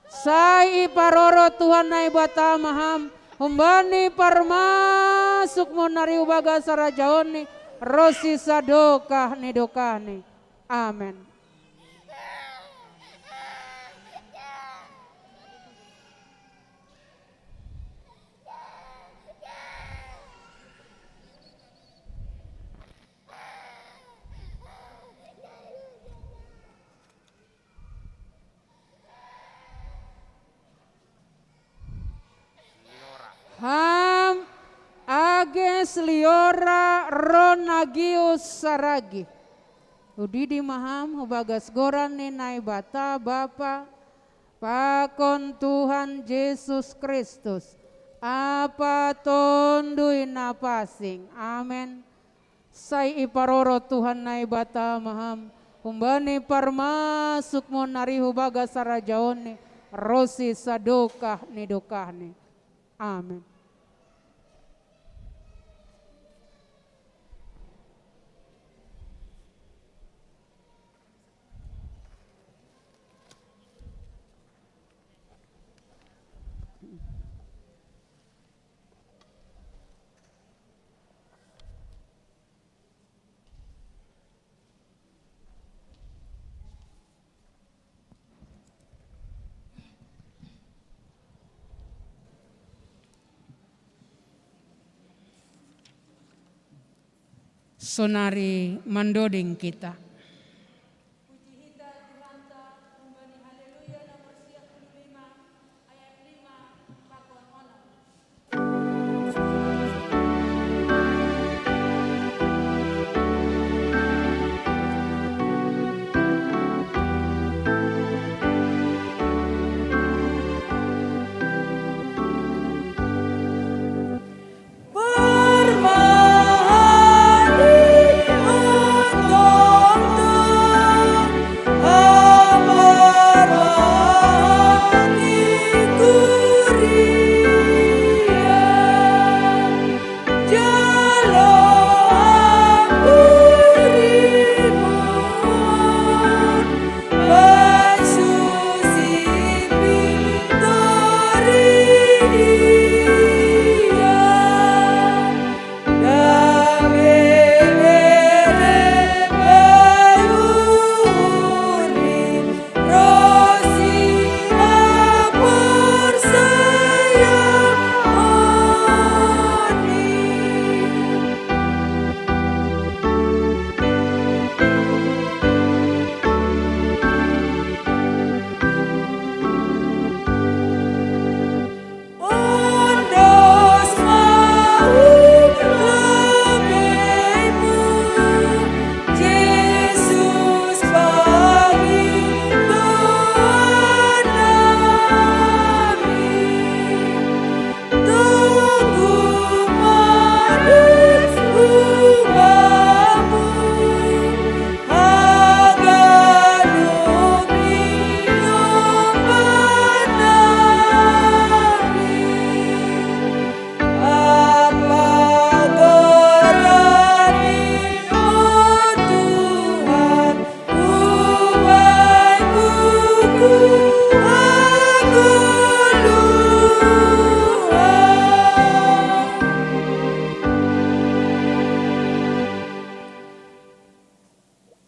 Sai iparoro Tuhan Naibata maham, humbani parmasuk mo nari hubagas harajaonni, ro sisadokah ni dokahni. Amen. Liora Ronagius Saragi. Udidi maham hubagas goran ni Naibata Bapa, pakon Tuhan Jesus Kristus, Apa Tondui Napasing. Amen. Sai iparoro Tuhan Naibata maham, humbani parmasuk monari hubagas harajaonni, ro si sadokah ni dokahni. Amen. Sonari mandoding kita.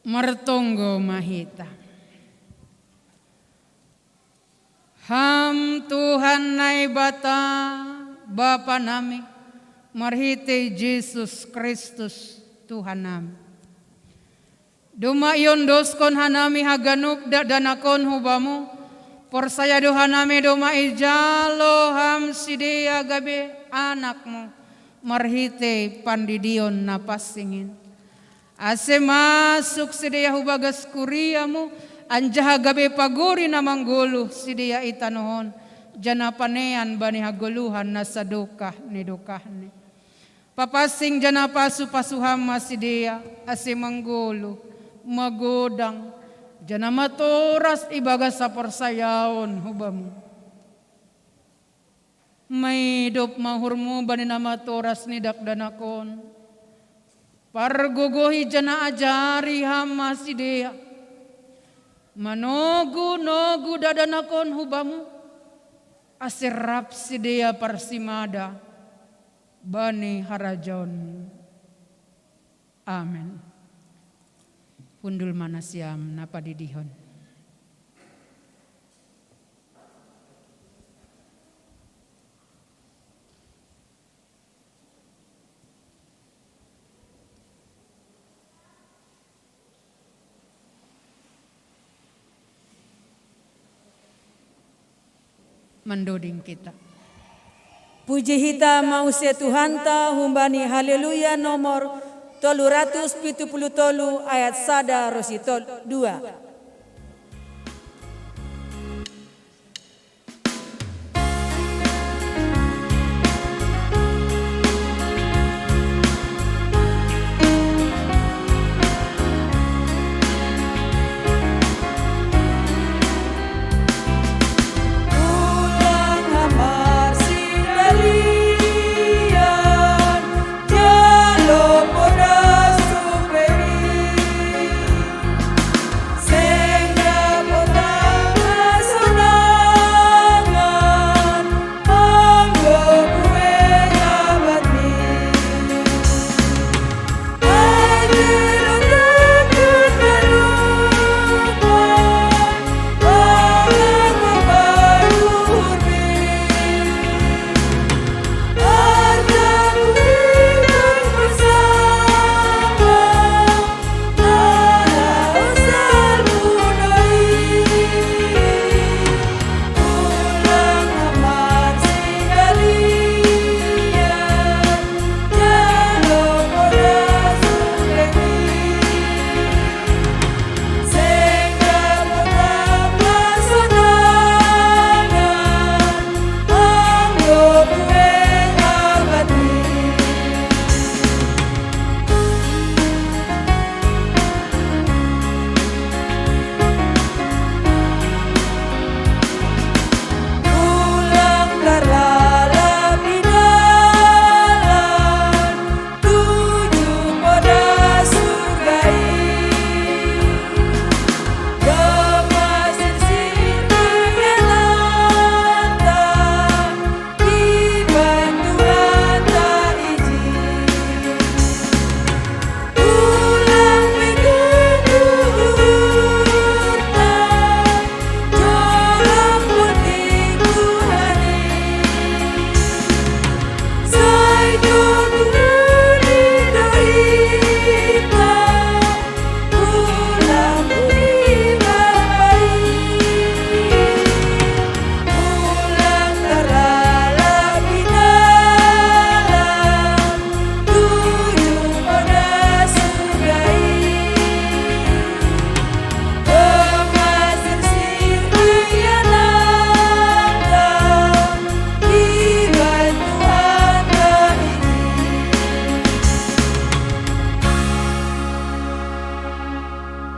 Martonggo ma hita. Ham Tuhan Naibata, Bapa nami, marhitei Jesus Kristus, Tuhan nami. Domma iondoskon hanami haganup dakdanakon hu Bamu, porsaya do hanami domma ijalo Ham sidea gabe anakMu, marhitei pandidion na pansing in. Ase masuk sidea hu bagas kuriaMu, anjaha gabe pagori na manggoluh sidea i tanoh on, janah panean bani hagoluhan na sadokah ni dokahni. Papansing janah pasu-pasu Ham ma sidea, ase manggoluh, magodang, janah matoras ibagas haporsayaon hu Bamu. Maidop ma uhurMu bani na matoras ni dakdanak on. Pargogohi janah ajari Ham ma sidea manogu-nogu dakdanak on hu Bamu, ase rap sidea parsimada bani harajaonMu. Amen. Hundul ma nasiam na padidihon. Mandoding kita. Puji hita mausia Tuhanta humbani Haleluya nomor tolu ratus pitu puluh tolu ayat sada ro si tolu dua.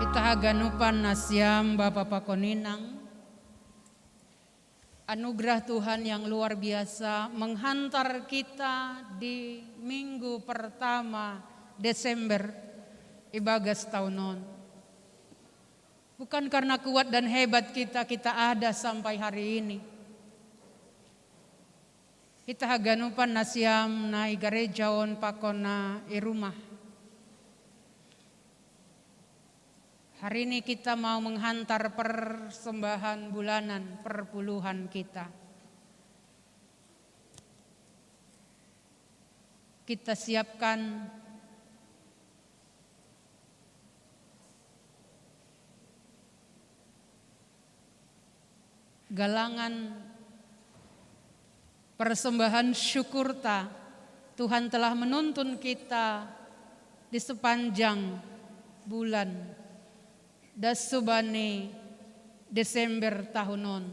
Ita haganupan na siam Bapa pakon Inang. Anugerah Tuhan yang luar biasa menghantar kita di minggu pertama Desember ibagas tahun on. Bukan karena kuat dan hebat kita, kita ada sampai hari ini. Kita haganupan na siam na i gareja on pakon na i rumah. Hari ini kita mau menghantar persembahan bulanan, perpuluhan kita. Kita siapkan galangan persembahan syukur ta. Tuhan telah menuntun kita di sepanjang bulan. Dasubani Desember tahun on.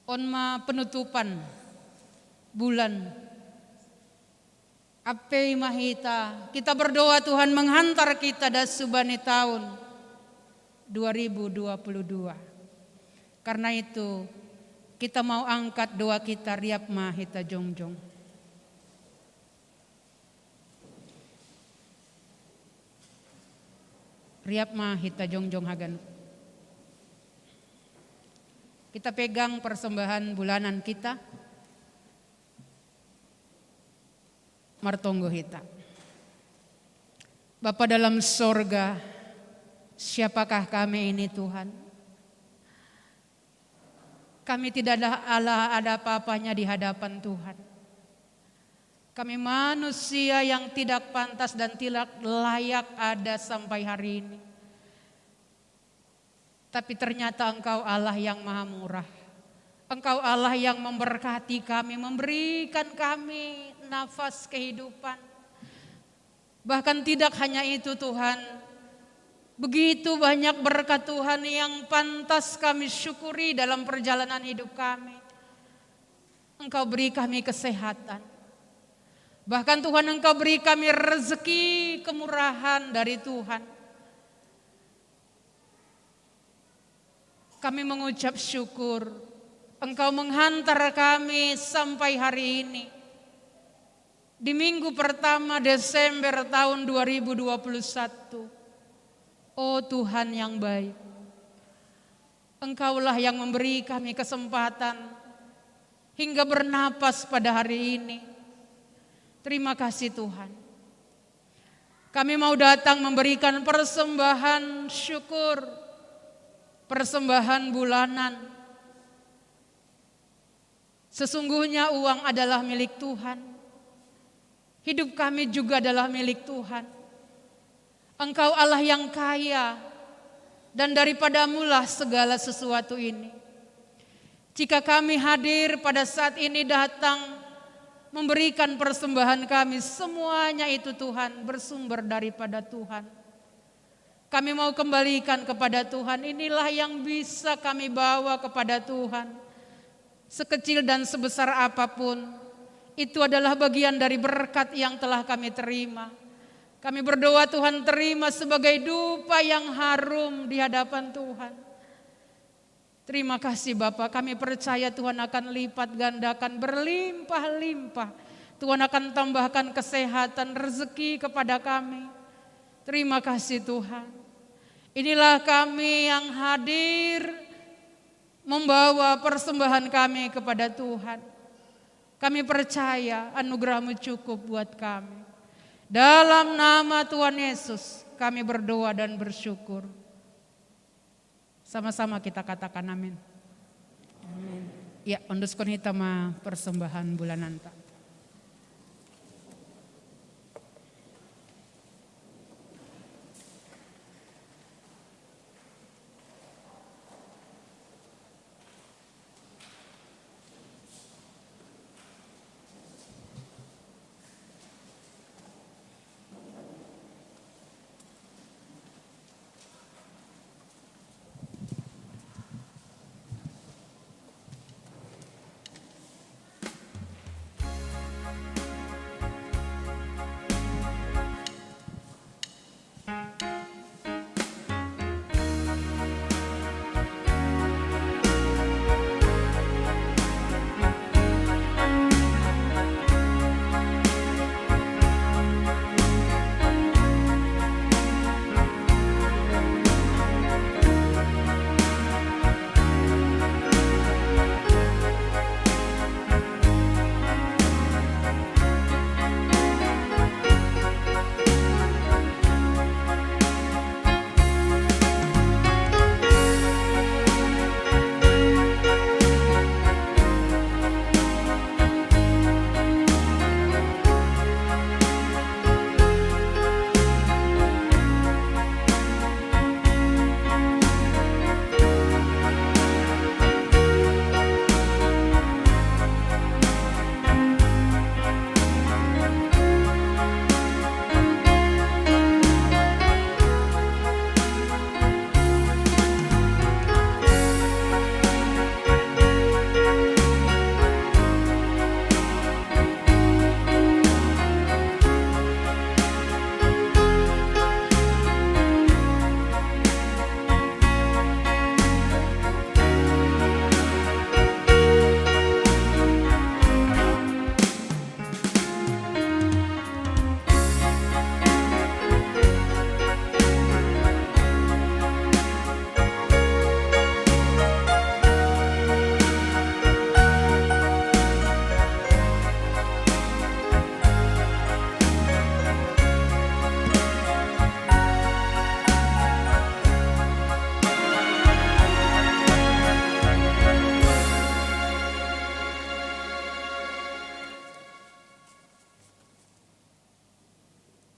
On ma penutupan bulan. Ape i ma hita, kita berdoa Tuhan menghantar kita dasubani tahun dua ribu dua puluh dua. Karena itu, kita mau angkat doa kita, riap ma hita jongjong. Riap ma hita jongjong haganup. Kita pegang persembahan bulanan kita. Martonggo hita. Bapa dalam sorga, siapakah kami ini, Tuhan? Kami tidak ada, ada apa-apanya di hadapan Tuhan. Kami manusia yang tidak pantas dan tidak layak ada sampai hari ini. Tapi ternyata Engkau Allah yang maha murah. Engkau Allah yang memberkati kami, memberikan kami nafas kehidupan. Bahkan tidak hanya itu, Tuhan, begitu banyak berkat Tuhan yang pantas kami syukuri dalam perjalanan hidup kami. Engkau beri kami kesehatan. Bahkan Tuhan, Engkau beri kami rezeki kemurahan dari Tuhan. Kami mengucap syukur, Engkau menghantar kami sampai hari ini. Di minggu pertama Desember tahun dua ribu dua puluh satu. Oh Tuhan yang baik, Engkaulah yang memberi kami kesempatan hingga bernapas pada hari ini. Terima kasih Tuhan. Kami mau datang memberikan persembahan syukur, persembahan bulanan. Sesungguhnya uang adalah milik Tuhan. Hidup kami juga adalah milik Tuhan. Engkau Allah yang kaya, dan daripadamulah segala sesuatu ini. Jika kami hadir pada saat ini datang memberikan persembahan kami, semuanya itu Tuhan bersumber daripada Tuhan. Kami mau kembalikan kepada Tuhan, inilah yang bisa kami bawa kepada Tuhan. Sekecil dan sebesar apapun, itu adalah bagian dari berkat yang telah kami terima. Kami berdoa Tuhan terima sebagai dupa yang harum di hadapan Tuhan. Terima kasih Bapa, kami percaya Tuhan akan lipat gandakan, berlimpah-limpah. Tuhan akan tambahkan kesehatan, rezeki kepada kami. Terima kasih Tuhan. Inilah kami yang hadir membawa persembahan kami kepada Tuhan. Kami percaya anugerah-Mu cukup buat kami. Dalam nama Tuhan Yesus, kami berdoa dan bersyukur. Sama-sama kita katakan amin. Amin. Ya, ondoskon hita ma persembahan bulananta.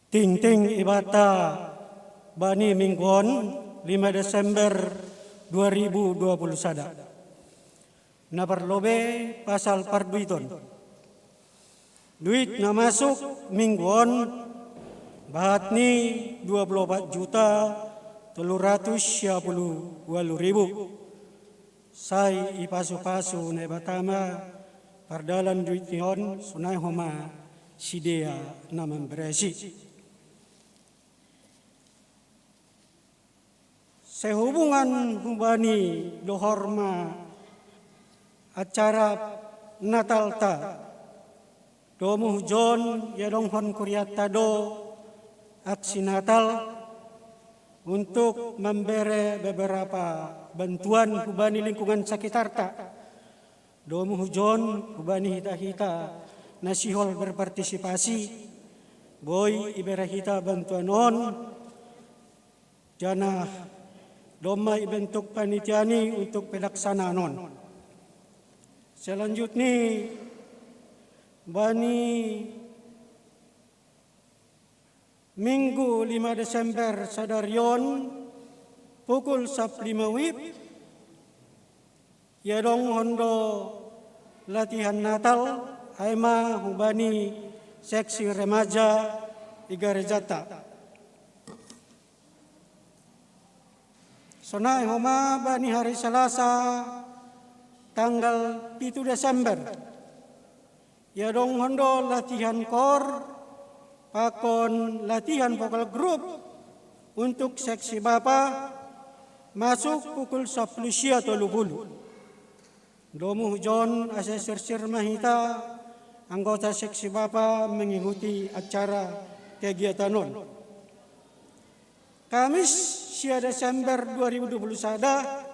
Tingting ibata bani minggu on, lima Desember dua ribu dua puluh sada. Na parlobei pasal parduiton. Duit na masuk minggu on bahat ni dua puluh opat juta tolu ratus sia puluh ualu ribu. Sai ipasu-pasu Naibata ma pardalan duit ni on, sonai homa sidea na mamberesi. Sehubungan hubani dohor ma acara Natalta, domu hujon iadonghon kurianta do aksi Natal untuk mambere beberapa bantuan hubani lingkungan sakitarta. Domu hujon hubani hita-hita na sihol berpartisipasi, boi ibere hita bantuan on, janah domma ibentuk panitia ni untuk pelaksanaan on. Selanjutni, bani Minggu lima Desember sadari on, pukul sappulu lima wib, iadonghon do latihan Natal, ai ma hubani seksi remaja i garejanta. Sonai homa bani hari Salasa tanggal pitu Desember, iadonghon do latihan kor pakon latihan vokal grup untuk seksi bapa, masuk pukul sappulu sia tolu puluh. Domu hujon ase sirsir ma hita anggota seksi bapa mengikuti acara kegiatan on. Kamis sia Desember dua ribu dua puluh sada,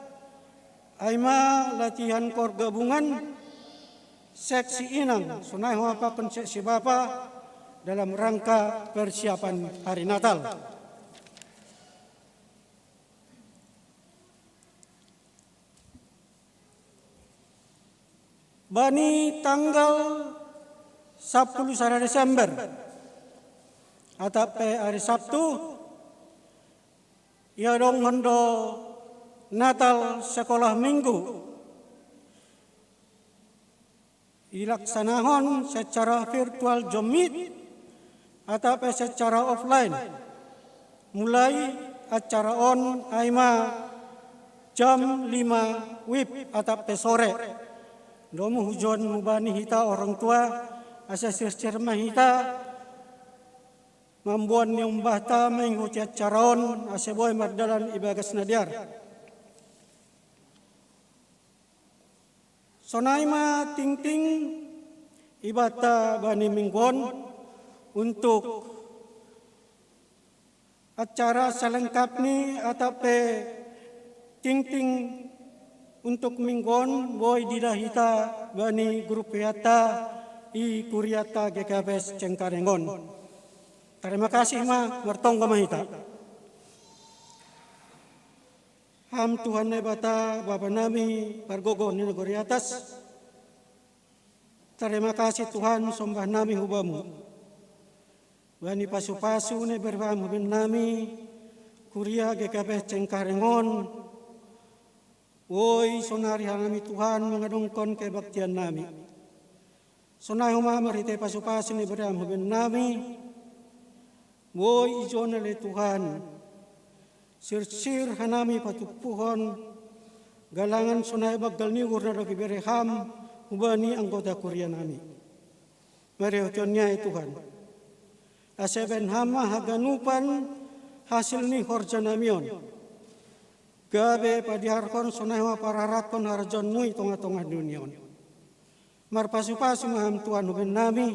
ai ma latihan kor gabungan seksi inang, sonai homa pakon seksi bapa dalam rangka persiapan hari Natal. Bani tanggal sappulu sada Desember, atap pe ari Sabtu, iadonghon do Natal sekolah minggu. Ilaksanahon secara virtual Zoom meet atap pe secara offline. Mulai acara on ai ma jam lima wib atap pe sore. Domu hujon hubani hita orang tua, ase sirsir ma hita mamboan ni umbahta mengikuti acara on, ase boi mardalan ibagas na dear. Sonai ma tingting ibanta bani minggu on. Untuk acara selengkapni atap pe tingting untuk minggu on boi diida hita bani grup WA-ta i kurianta G K P S Cengkareng on. Tarima kasih ma, martonggo ma hita. Ham Tuhan Naibata, Bapa nami pargogoh ni nagori atas, tarima kasih Tuhan, sombah nami hu Bamu bani pasu-pasu na ibere Ham hu bennami, kuria G K P S Cengkareng on. Boi sonari hanami Tuhan mangadongkon kebaktian nami. Sonai homa marhite pasu-pasu na ibere Ham hu bennami, boi ijon ale Tuhan sirsir hanami patumpuhon galangan sonai banggal ni uhur na dob ibere Ham hubani anggota kuria nami. Marihutehon ni ai Tuhan, ase bahen Ham ma haganupan hasil ni horja nami on, gabe padearhon sonai homa pararathon harajaonmu i tongah-tongah ni dunia on. Marpasu-pasu ma Ham Tuhan hu bennami,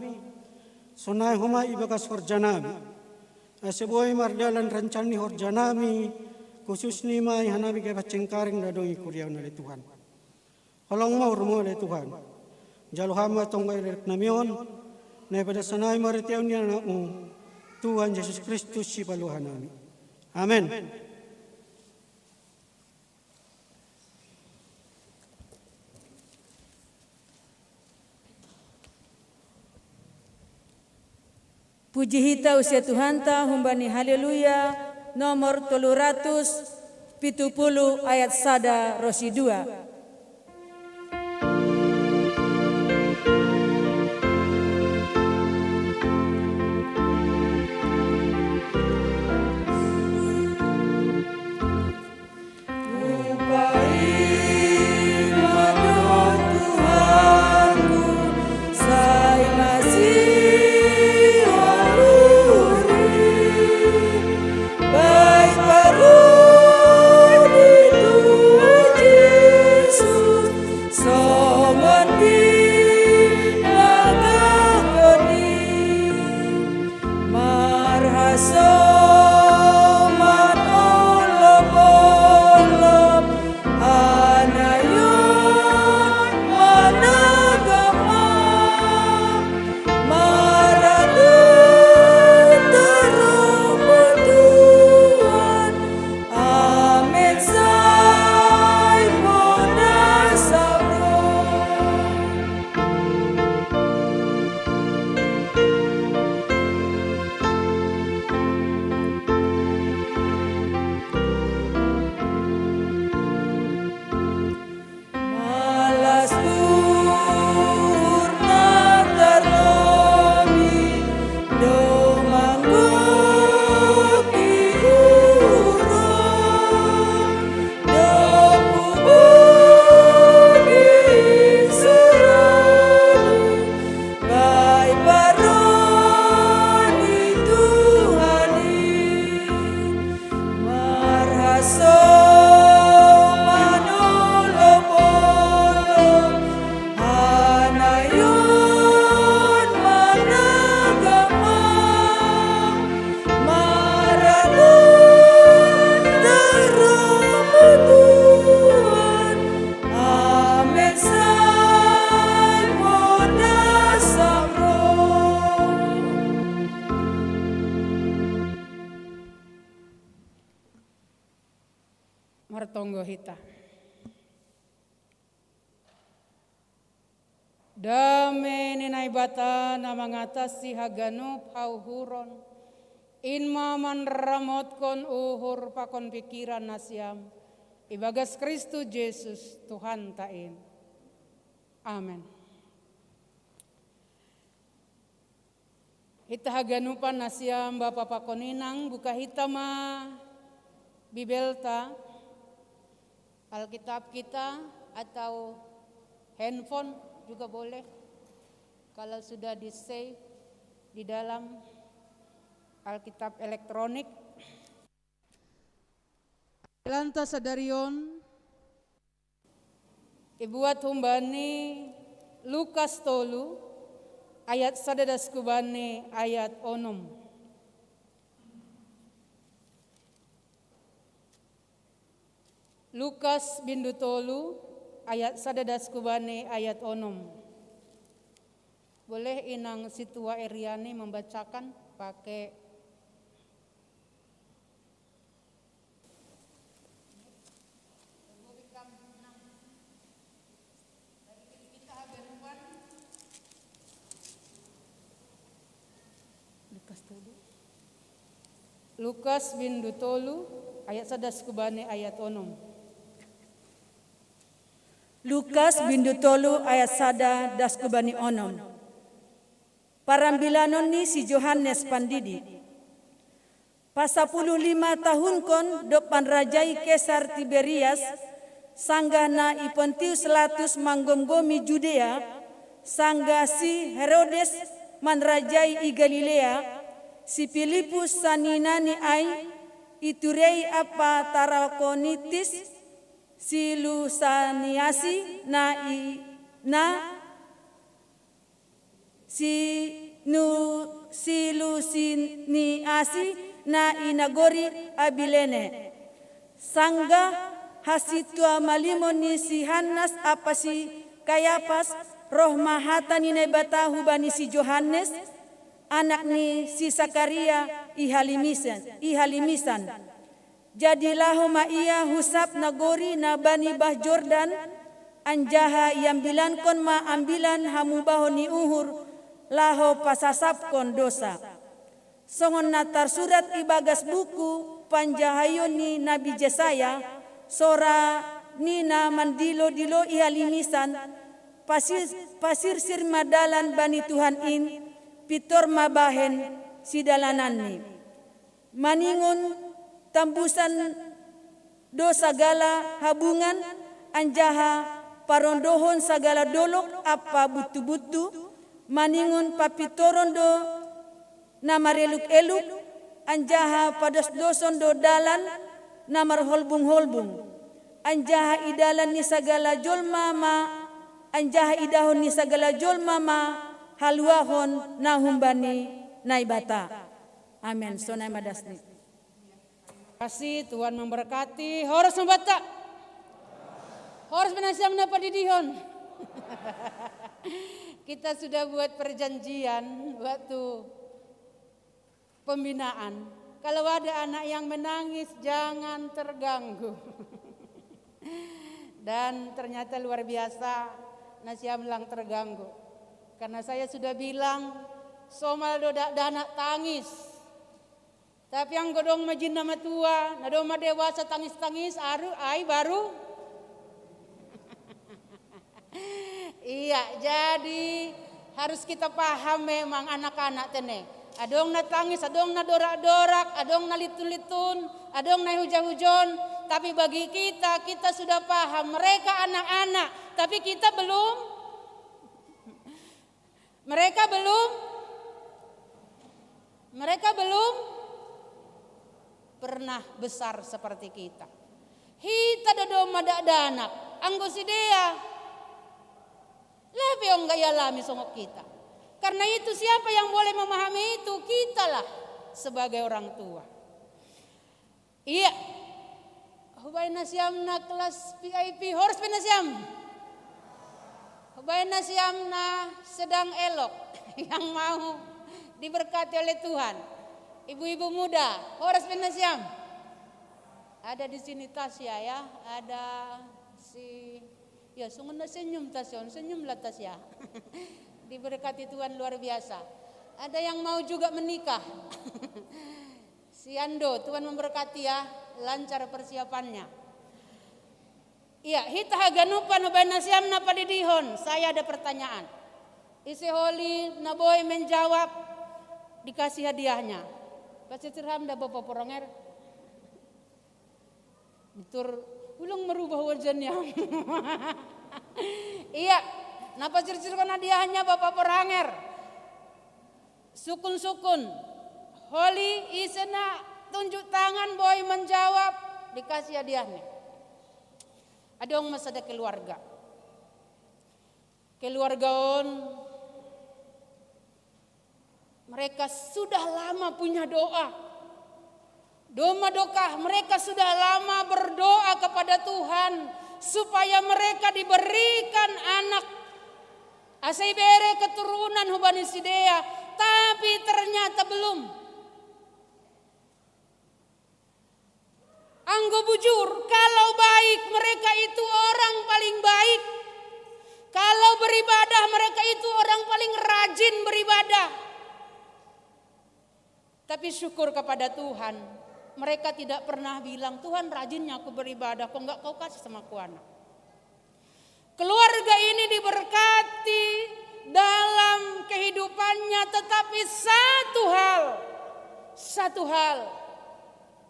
sonai homa ibagas horja nami, ase boi mardalan rencana ni horja nami, khususni ma i hanami G K P S Cengkareng na adong i kuria on ale Tuhan. Holong ma uhurmu ale Tuhan. Jalo Ham ma tonggo i lelek nami on, na ipadas hanami marhitehon ni AnakMu, Tuhan Jesus Kristus Sipaluah nami. Amen. Puji hita use Tuhanta humbani Haleluya nomor tolu ratus pitu puluh ayat sada ro si dua. Martonggo hita. Dame ni Naibata na mangatasi haganup hauhuron, in ma manramotkon uhur pakon pikiran nasiam, ibagas Kristus Jesus Tuhanta in. Amen. Hita haganupan nasiam bapa pakon inang, buka hita ma Bibelta, Alkitab kita, atau handphone juga boleh, kalau sudah di-save di dalam Alkitab elektronik. Lanta sadarion, ibuat humbani Lukas tolu, ayat sada das kubani ayat onom. Lukas bindu tolu, ayat sada das kubani ayat onom. Boleh inang si tua Eriani membacakan pakai Lukas tolu. Lukas bindu tolu, ayat sada das kubani ayat onom. Lukas bindu tolu ayat sada das kubani onom. Parambilanon ni si Johannes Pandidi. Pasapuluh lima tahunkon dob manrajai Kesar Tiberias, sanggah na i Pontius Latus manggomgomi Judea, sanggah si Herodes manrajai i Galilea, si Pilipus saninani ai, i Turei ampa Tarakonitis, si Lusaniasi na i na si nu si Lusiniasi na i nagori Abilene. Sanggah hasitua malimon ni si Hannas ampa si Kayapas roh ma hata ni Naibata hubani si Johannes, anak ni si Sakaria i halimisan, i halimisan. Jadi laho ma ia hu sab nagori na bani bah Jordan, anjaha iambilankon ma ambilan hamubahon ni uhur, laho pasasapkon dosa. Songon na tarsurat ibagas buku panjahaion ni Nabi Jesaya, sora ni na mandilo-dilo i halimisan, pasir-, pasirsir ma dalan bani Tuhan in, pintor ma bahen sidalananni. Maningon tambusan do sagala habungan, anjaha parondohon sagala dolok ampa buntu-buntu, maningon papintoron do na mareluk-eluk, anjaha padosdoson do dalan na marholbung-holbung, anjaha idalan ni sagala jolma ma, anjaha idahon ni sagala jolma ma haluahon na humbani Naibata. Amen. Sonai ma dasni. Kasih, Tuhan memberkati. Horas ma banta. Horas ma nasiam na padidihon. Kita sudah buat perjanjian waktu pembinaan. Kalau ada anak yang menangis, jangan terganggu. Dan ternyata luar biasa, nasiam lang terganggu. Karena saya sudah bilang, somal do dakdanak tangis. Tapi anggo dong ma jinna matua, na dong ma dewasa tangis-tangis, aru, ai baru. Iya, jadi harus kita paham memang anak-anak tene. Adong na tangis, adong na dorak-dorak, adong na litun-litun, adong na huja-hujon. Tapi bagi kita, kita sudah paham mereka anak-anak, tapi kita belum. Mereka belum, mereka belum pernah besar seperti kita. Hita do doma dakdanak, anggo sidea lape ongga ialami songon kita. Karena itu, siapa yang boleh memahami itu? Kitalah sebagai orang tua. Iya. Hubaen nasiam na kelas V I P, horas pe nasiam. Hubaen nasiam na sedang elok, yang mau diberkati oleh Tuhan. Ibu-ibu muda, horas pe nasiam. Ada di sini Tasya ya, ada si, ya, sungguh senyum Tasya, senyumlah Tasya. Diberkati Tuhan luar biasa. Ada yang mau juga menikah. Si Ando, Tuhan memberkati ya, lancar persiapannya. Iya, hita haganupan ubaina siam na padidihon, saya ada pertanyaan. Ise holi na boi menjawab, dikasih hadiahnya. Pasti tirham da Bapa Poranger. Betul, ulang merubah wajahnya. Iya, na pacircirkon hadiahnya Bapa Poranger. Sukun-sukun. Holi ise na tunjuk tangan boi menjawab, dikasih hadiahnya. Adong ma sada keluarga. Keluarga on, mereka sudah lama punya doa. Doma dokah, mereka sudah lama berdoa kepada Tuhan supaya mereka diberikan anak. Asa ibere keturunan hubani sidea, tapi ternyata belum. Anggo bujur, kalau baik, mereka itu orang paling baik. Kalau beribadah, mereka itu orang paling rajin beribadah. Tapi syukur kepada Tuhan, mereka tidak pernah bilang, "Tuhan, rajinnya aku beribadah, kok nggak kau kasih sama aku anak?" Keluarga ini diberkati dalam kehidupannya, tetapi satu hal, satu hal,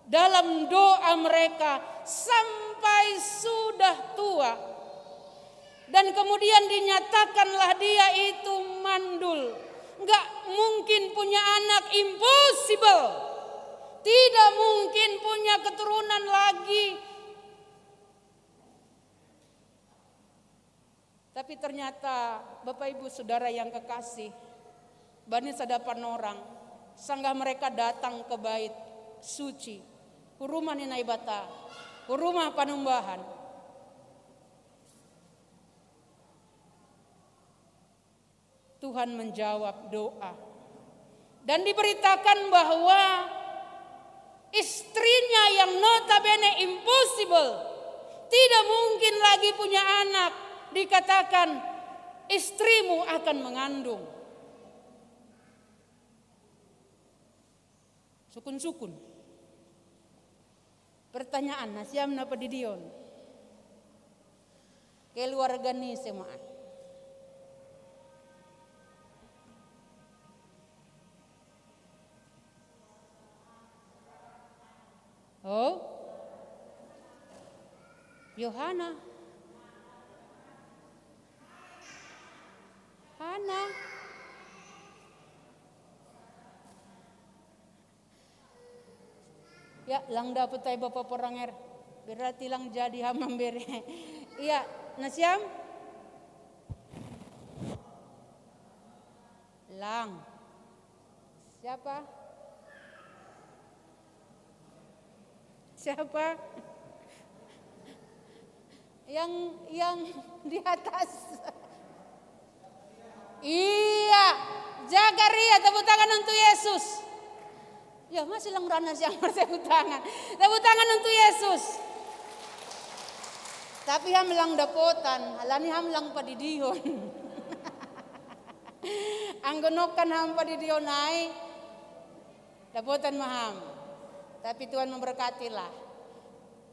dalam doa mereka sampai sudah tua. Dan kemudian dinyatakanlah dia itu mandul. Nggak mungkin punya anak, impossible. Tidak mungkin punya keturunan lagi. Tapi ternyata, Bapak Ibu Saudara yang kekasih, bani sada panorang, sanggah mereka datang ke bait suci, ku rumah ni Naibata, ku rumah panumbahan, Tuhan menjawab doa. Dan diberitakan bahwa istrinya yang notabene impossible, tidak mungkin lagi punya anak, dikatakan, "Istrimu akan mengandung." Sukun-sukun. Pertanyaan, na siam na padidion. Keluarga ni semaan. Oh? Yohana. Hana. Ya, lang dapot ai Bapa Poranger. Berarti lang jadi hamam bere. Iya, na siam? Lang. Siapa? Siapa? Yang, yang di atas. Iya, Zakaria, tepuk tangan untuk Yesus. Ya, masih lang rana siang tepuk tangan. Tepuk tangan untuk Yesus. Tapi ham lang dapotan, alani ham lang padidihon. Anggo nongkan ham padidihon ai, dapotan ma ham. Tapi Tuhan memberkatilah.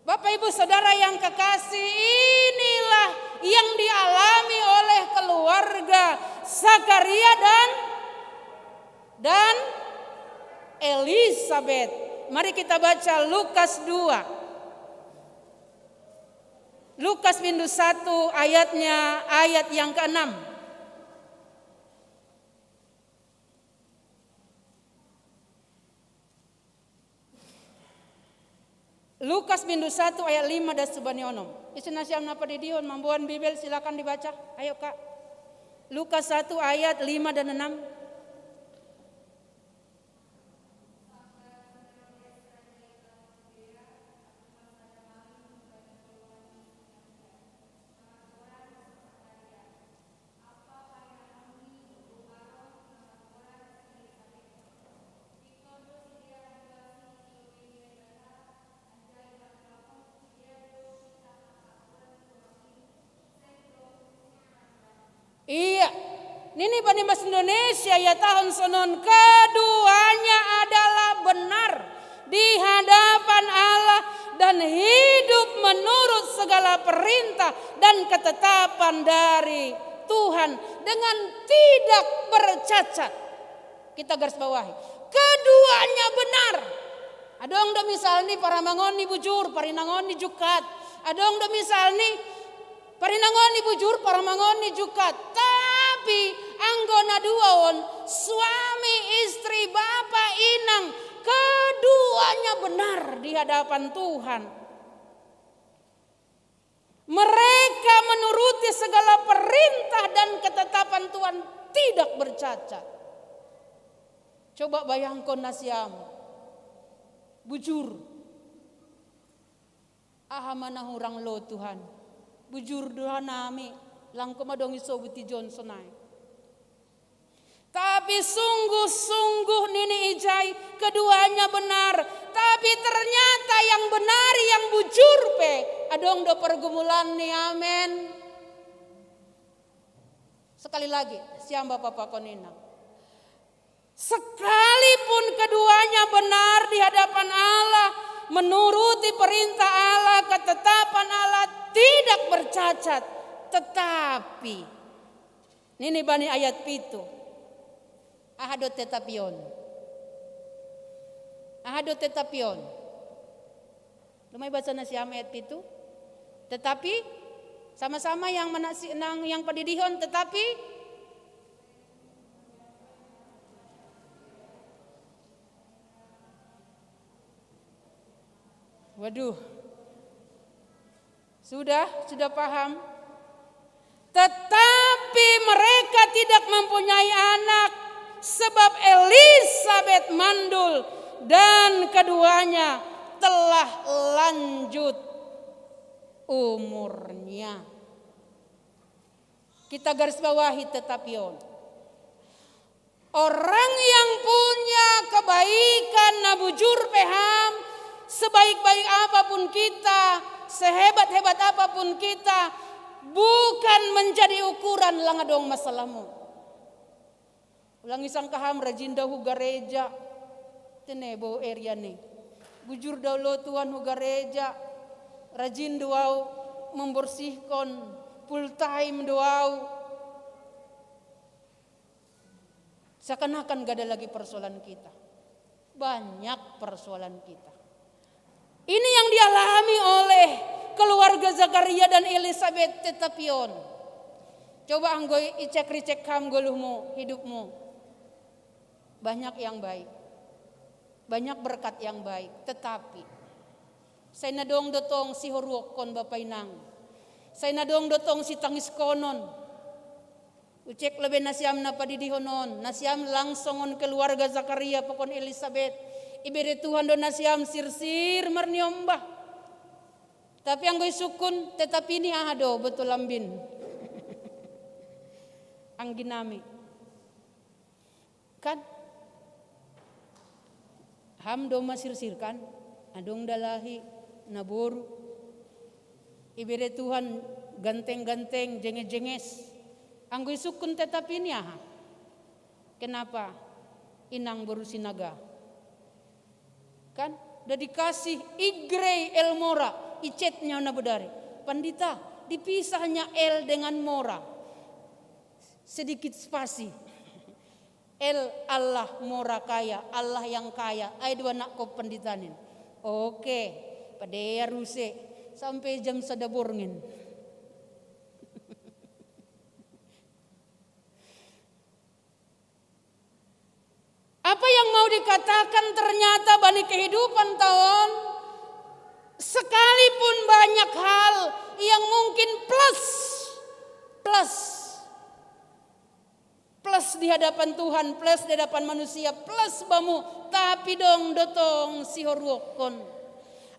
Bapak Ibu Saudara yang kekasih, inilah yang dialami oleh keluarga Zakaria dan dan Elizabeth. Mari kita baca Lukas dua. Lukas bindu satu ayatnya, ayat yang keenam. Lukas bindu satu ayat lima dan subani onom. Ise na siam na padidihon, mamboan Bibel, silakan dibaca. Ayo, Kak. Lukas satu ayat lima dan enam. Nini bani bahasa Indonesia ya tahun sonon, keduanya adalah benar di hadapan Allah dan hidup menurut segala perintah dan ketetapan dari Tuhan dengan tidak bercacat. Kita garis bawahi. Keduanya benar. Adong do misal ni paramangon ni bujur, parinangon ni jukat. Adong do misal ni parinangon ni bujur, paramangon ni jukat. Tapi anggo na duaon, suami, istri, bapa, inang, keduanya benar di hadapan Tuhan. Mereka menuruti segala perintah dan ketetapan Tuhan, tidak bercacat. Coba bayangkan nasiam. Bujur. Aha mana hurang lo Tuhan. Bujur doha nami. Langko madongi sobuti Johnson ai. Tapi sungguh-sungguh nini ijai, keduanya benar. Tapi ternyata yang benar, yang bujur pe, adong do pergumulan ni, amen. Sekali lagi, siamba papa konina. Sekalipun keduanya benar di hadapan Allah, menuruti perintah Allah, ketetapan Allah, tidak bercacat, tetapi nini bani ayat pitu. Aha do tetapi on? Aha do tetapi on? Lumai baca nasiam ayat pitu. Tetapi sama-sama yang menasi, nang yang padidihon, tetapi waduh. Sudah, sudah paham? Tetapi mereka tidak mempunyai anak, sebab Elisabet mandul dan keduanya telah lanjut umurnya. Kita garis bawahi tetapi on. Orang yang punya kebaikan na bujur pe ham, sebaik-baik apapun kita, sehebat-hebat apapun kita, bukan menjadi ukuran lang adong masalahmu. Ulang isang kaham rajin do hu gareja, tene bo area ni. Bujur do lo Tuhan hu gareja, rajin do au membersihkan, full time do au. Seakan-akan gak ada lagi persoalan kita. Banyak persoalan kita. Ini yang dialami oleh keluarga Zakaria dan Elisabet tetapi on. Coba anggo icek ricek ham goluhmu, hidupmu. Banyak yang baik. Banyak berkat yang baik. Tetapi sai na dong do tong sihoruokkon bapa inang. Sai na dong do tong sitangiskonon. Ucek lebe nasiam na padidihonon, nasiam lang songon keluarga Zakaria pakon Elisabet. Ibere Tuhan do nasiam sirsir marniombah. Tapi anggo isungkun, tetapi ni aha do botul lambin. Angginami. Kan? Ham do masirsir kan? Adong dalahi, naboru. Ibere Tuhan ganteng-ganteng, jenges-jenges. Anggo isungkun tetapi ni aha? Kenapa? Inang boru Sinaga. Kan? Udah dikasih igrei el mora, icetnya na bodari. Pandita, dipisahnya el dengan mora. Sedikit spasi. El Allah mora kaya, Allah yang kaya. Ai dua nak ko panditanin. Oke, padea ruse sampai jam sada borngin. Apa yang mau dikatakan ternyata bani kehidupan taon, sekalipun banyak hal yang mungkin plus, plus, plus di hadapan Tuhan, plus di hadapan manusia, plus bamu, tapi dong dotong sihoruokkon.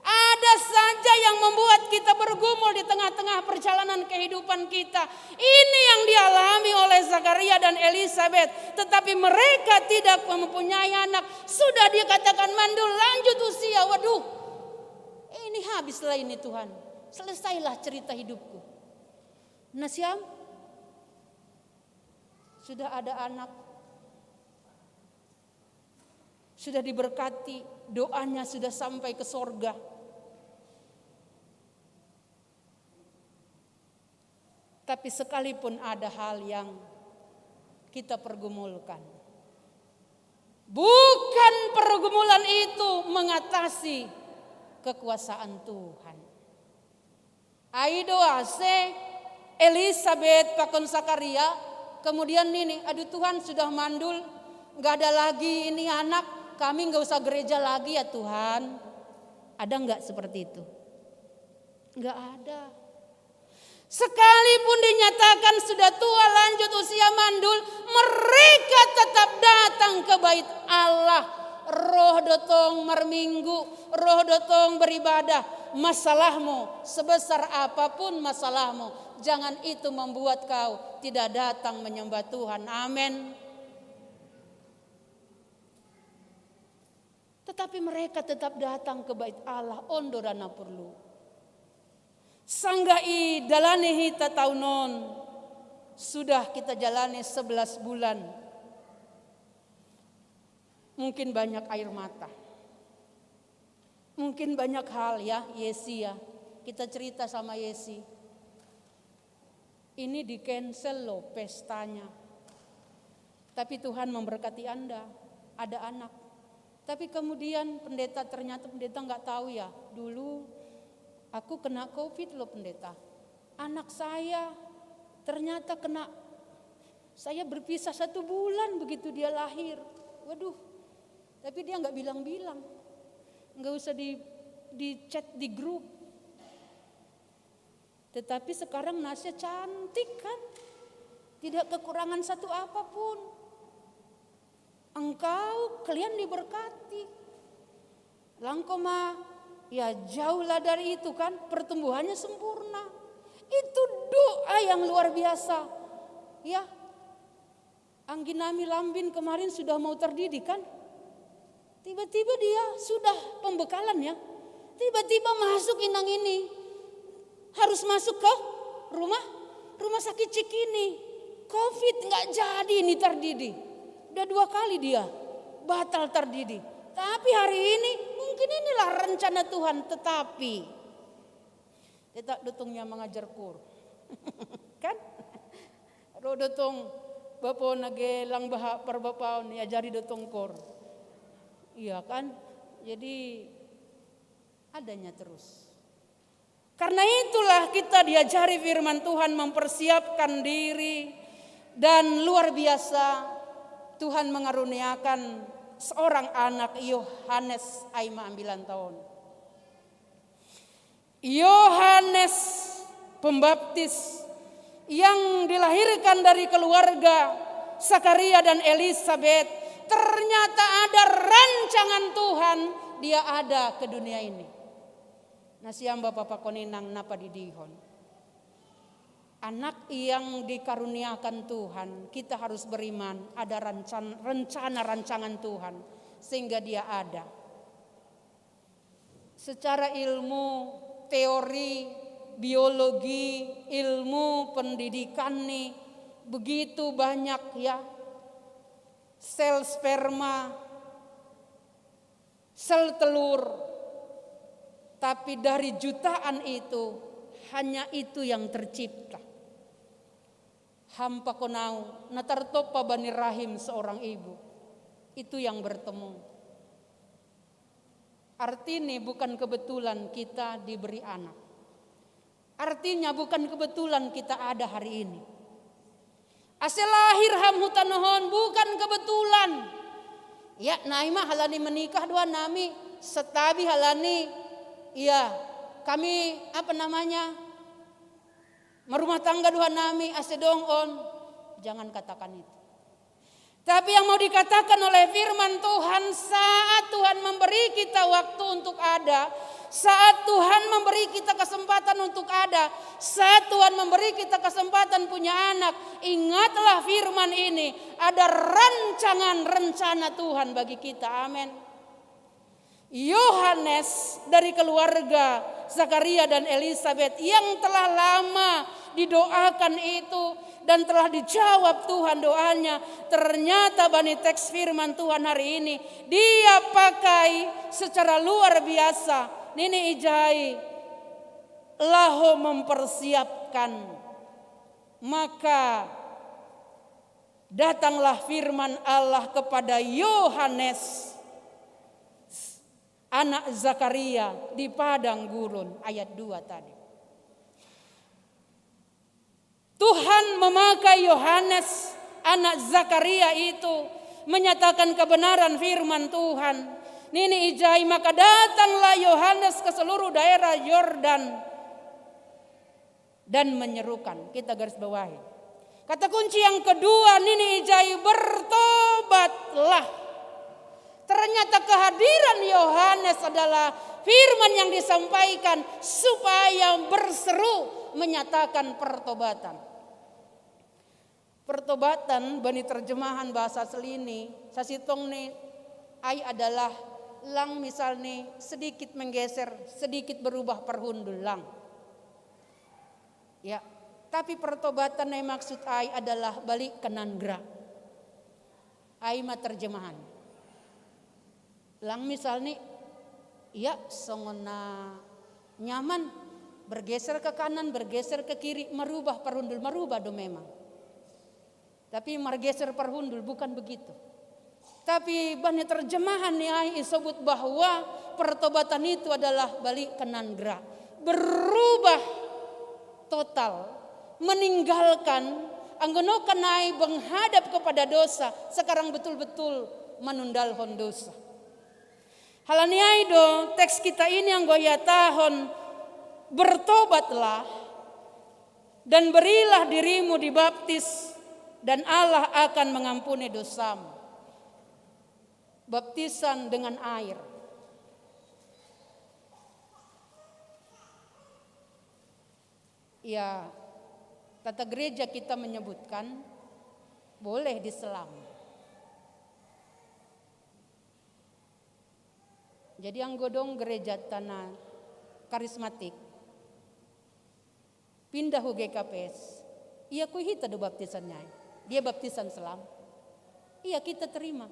Ada saja yang membuat kita bergumul di tengah-tengah perjalanan kehidupan kita. Ini yang dialami oleh Zakaria dan Elisabet. Tetapi mereka tidak mempunyai anak. Sudah dikatakan mandul, lanjut usia. Waduh, ini habislah ini Tuhan. Selesailah cerita hidupku. Nasiam, Sudah ada anak, sudah diberkati, doanya sudah sampai ke sorga. Tapi sekalipun ada hal yang kita pergumulkan, bukan pergumulan itu mengatasi kekuasaan Tuhan. Ai do ase Elisabet pakon Sakaria, kemudian nini, "Aduh Tuhan, sudah mandul, nggak ada lagi ini anak, kami nggak usah gereja lagi ya Tuhan." Ada nggak seperti itu? Nggak ada. Sekalipun dinyatakan sudah tua, lanjut usia, mandul, mereka tetap datang ke bait Allah. Roh dotong marminggu, roh dotong beribadah. Masalahmu, sebesar apapun masalahmu, jangan itu membuat kau tidak datang menyembah Tuhan. Amin. Tetapi mereka tetap datang ke bait Allah, ondo rana perlu. Sangga i dalani hita taunon, sudah kita jalani sebelas bulan. Mungkin banyak air mata. Mungkin banyak hal ya, Yesi ya. Kita cerita sama Yesi. Ini di-cancel loh pestanya. Tapi Tuhan memberkati Anda, ada anak. Tapi kemudian pendeta, ternyata pendeta nggak tahu ya, dulu aku kena covid loh pendeta. Anak saya ternyata kena, saya berpisah satu bulan begitu dia lahir. Waduh, tapi dia nggak bilang-bilang. Nggak usah di, di chat di grup. Tetapi sekarang Nasya cantik kan? Tidak kekurangan satu apapun. Engkau, kalian diberkati. Langkoma, ya jauhlah dari itu kan, pertumbuhannya sempurna. Itu doa yang luar biasa. Ya, Anggi nami Lambin kemarin sudah mau terdidi kan? Tiba-tiba dia sudah pembekalan ya. Tiba-tiba masuk inang ini. Harus masuk ke rumah rumah sakit Cikini. Covid nggak jadi ini terdidi. Udah dua kali dia batal terdidi. Tapi hari ini mungkin inilah rencana Tuhan. Tetapi tetap dotongnya mengajar kur. Kan? Ro dotong bapo nage lang baha parbapaon, ya jari dotong kur. Iya kan? Jadi adanya terus. Karena itulah kita diajari firman Tuhan mempersiapkan diri, dan luar biasa Tuhan mengaruniakan seorang anak, Yohanes, ai ma ambilan tahun. Yohanes Pembaptis yang dilahirkan dari keluarga Sakaria dan Elisabet, ternyata ada rancangan Tuhan, dia ada ke dunia ini. Nah, siang Bapak Pakoninang napa didihon. Anak yang dikaruniakan Tuhan, kita harus beriman, ada rancan-, rencana rancangan Tuhan, sehingga dia ada. Secara ilmu, teori, biologi, ilmu pendidikan nih, begitu banyak ya. Sel sperma, sel telur. Tapi dari jutaan itu, hanya itu yang tercipta. Hampa konau, natartopa bani rahim seorang ibu. Itu yang bertemu. Artinya bukan kebetulan kita diberi anak. Artinya bukan kebetulan kita ada hari ini. Ase lahir ham hutanohon bukan kebetulan. Ya, nai ma halani menikah doa nami, setabi halani, ya, kami, apa namanya, merumah tangga doa nami, ase dong on. Jangan katakan itu. Tapi yang mau dikatakan oleh firman Tuhan, saat Tuhan memberi kita waktu untuk ada, saat Tuhan memberi kita kesempatan untuk ada, saat Tuhan memberi kita kesempatan punya anak, ingatlah firman ini, ada rancangan rencana Tuhan bagi kita. Amin. Yohanes dari keluarga Zakaria dan Elisabet yang telah lama didoakan itu dan telah dijawab Tuhan doanya. Ternyata bani teks firman Tuhan hari ini dia pakai secara luar biasa. Nini ijai laho mempersiapkan. Maka datanglah firman Allah kepada Yohanes, anak Zakaria di padang gurun, ayat dua tadi. Tuhan memakai Yohanes, anak Zakaria itu, menyatakan kebenaran firman Tuhan. Nini ijai, maka datanglah Yohanes ke seluruh daerah Yordan dan menyerukan. Kita garis bawahi. Kata kunci yang kedua, nini ijai, bertobatlah. Ternyata kehadiran Yohanes adalah firman yang disampaikan supaya berseru menyatakan pertobatan. Pertobatan bani terjemahan bahasa selini, sasitong ni ai adalah lang misal ni sedikit menggeser, sedikit berubah perhundul lang. Ya, tapi pertobatan yang maksud ai adalah balik ke nanggra. Ai ma terjemahan. Lang misal ni, ya, songon na nyaman, bergeser ke kanan, bergeser ke kiri, merubah perhundul, merubah do memang. Tapi mergeser perhundul, bukan begitu. Tapi bani terjemahan ni ai isobut bahwa pertobatan itu adalah balik ke nanggra. Berubah total, meninggalkan anggo nangkin ai menghadap kepada dosa, sekarang betul-betul menundalhon dosa. Halani ai do teks kita ini anggo ihatahon, bertobatlah dan berilah dirimu dibaptis dan Allah akan mengampuni dosamu. Baptisan dengan air. Ya, tata gereja kita menyebutkan boleh diselam. Jadi anggo dong gereja tana karismatik pindah ke G K P S, ia kui hita do baptisannya. Dia baptisan selam. Iya, kita terima.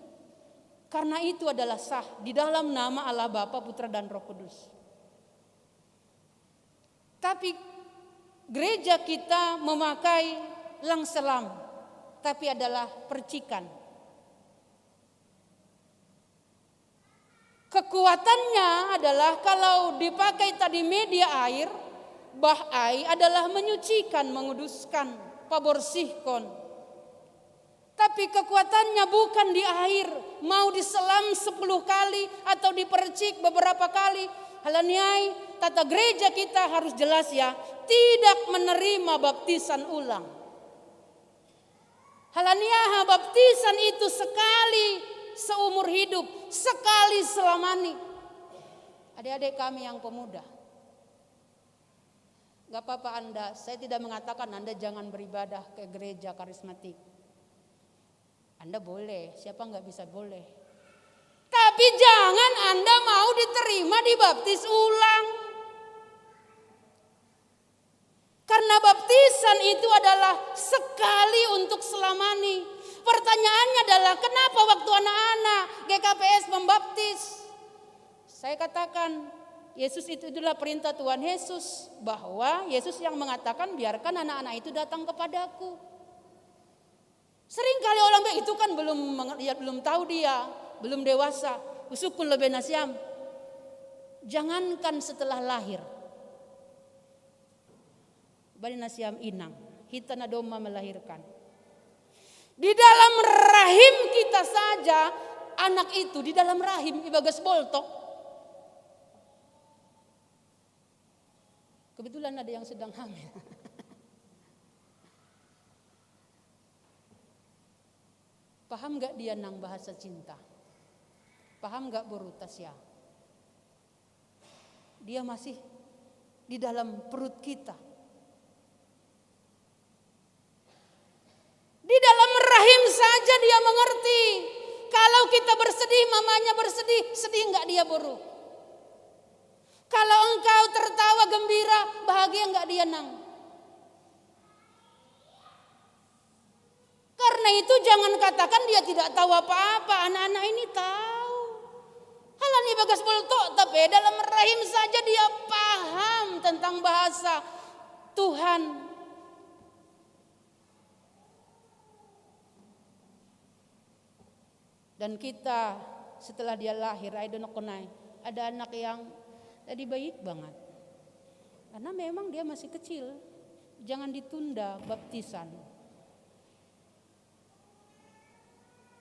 Karena itu adalah sah di dalam nama Allah Bapa, Putra dan Roh Kudus. Tapi gereja kita memakai lang selam, tapi adalah percikan. Kekuatannya adalah kalau dipakai tadi media air, bah ai adalah menyucikan, menguduskan, paborsihkon. Tapi kekuatannya bukan di air, mau diselam sepuluh kali atau dipercik beberapa kali. Halani ai, tata gereja kita harus jelas ya, tidak menerima baptisan ulang. Halani aha, baptisan itu sekali seumur hidup, sekali selamani. Adik-adik kami yang pemuda, gak apa-apa Anda, saya tidak mengatakan Anda jangan beribadah ke gereja karismatik. Anda boleh, siapa nggak bisa boleh. Tapi jangan Anda mau diterima dibaptis ulang. Karena baptisan itu adalah sekali untuk selamani. Pertanyaannya adalah, kenapa waktu anak-anak G K P S membaptis? Saya katakan, Yesus itu, itulah perintah Tuhan Yesus, bahwa Yesus yang mengatakan biarkan anak-anak itu datang kepadaku. Sering kali orang bilang, itu kan belum mengerti, ya, belum tahu dia, belum dewasa. Usukun lebih nasiam. Jangankan setelah lahir. Bani nasiam inang, hita na domma melahirkan. Di dalam rahim kita saja, anak itu di dalam rahim, ibagas boltok. Kebetulan ada yang sedang hamil. Paham gak dia nang bahasa cinta? Paham gak boru, Tasya? Dia masih di dalam perut kita. Di dalam rahim saja dia mengerti. Kalau kita bersedih, mamanya bersedih, sedih nggak dia, boru? Kalau engkau tertawa gembira, bahagia nggak dia, nang? Karena itu jangan katakan dia tidak tahu apa-apa. Anak-anak ini tahu. Halani bagas bolto, tapi dalam rahim saja dia paham tentang bahasa Tuhan. Dan kita, setelah dia lahir, ai donok konai, ada anak yang tadi baik banget. Karena memang dia masih kecil, jangan ditunda baptisan.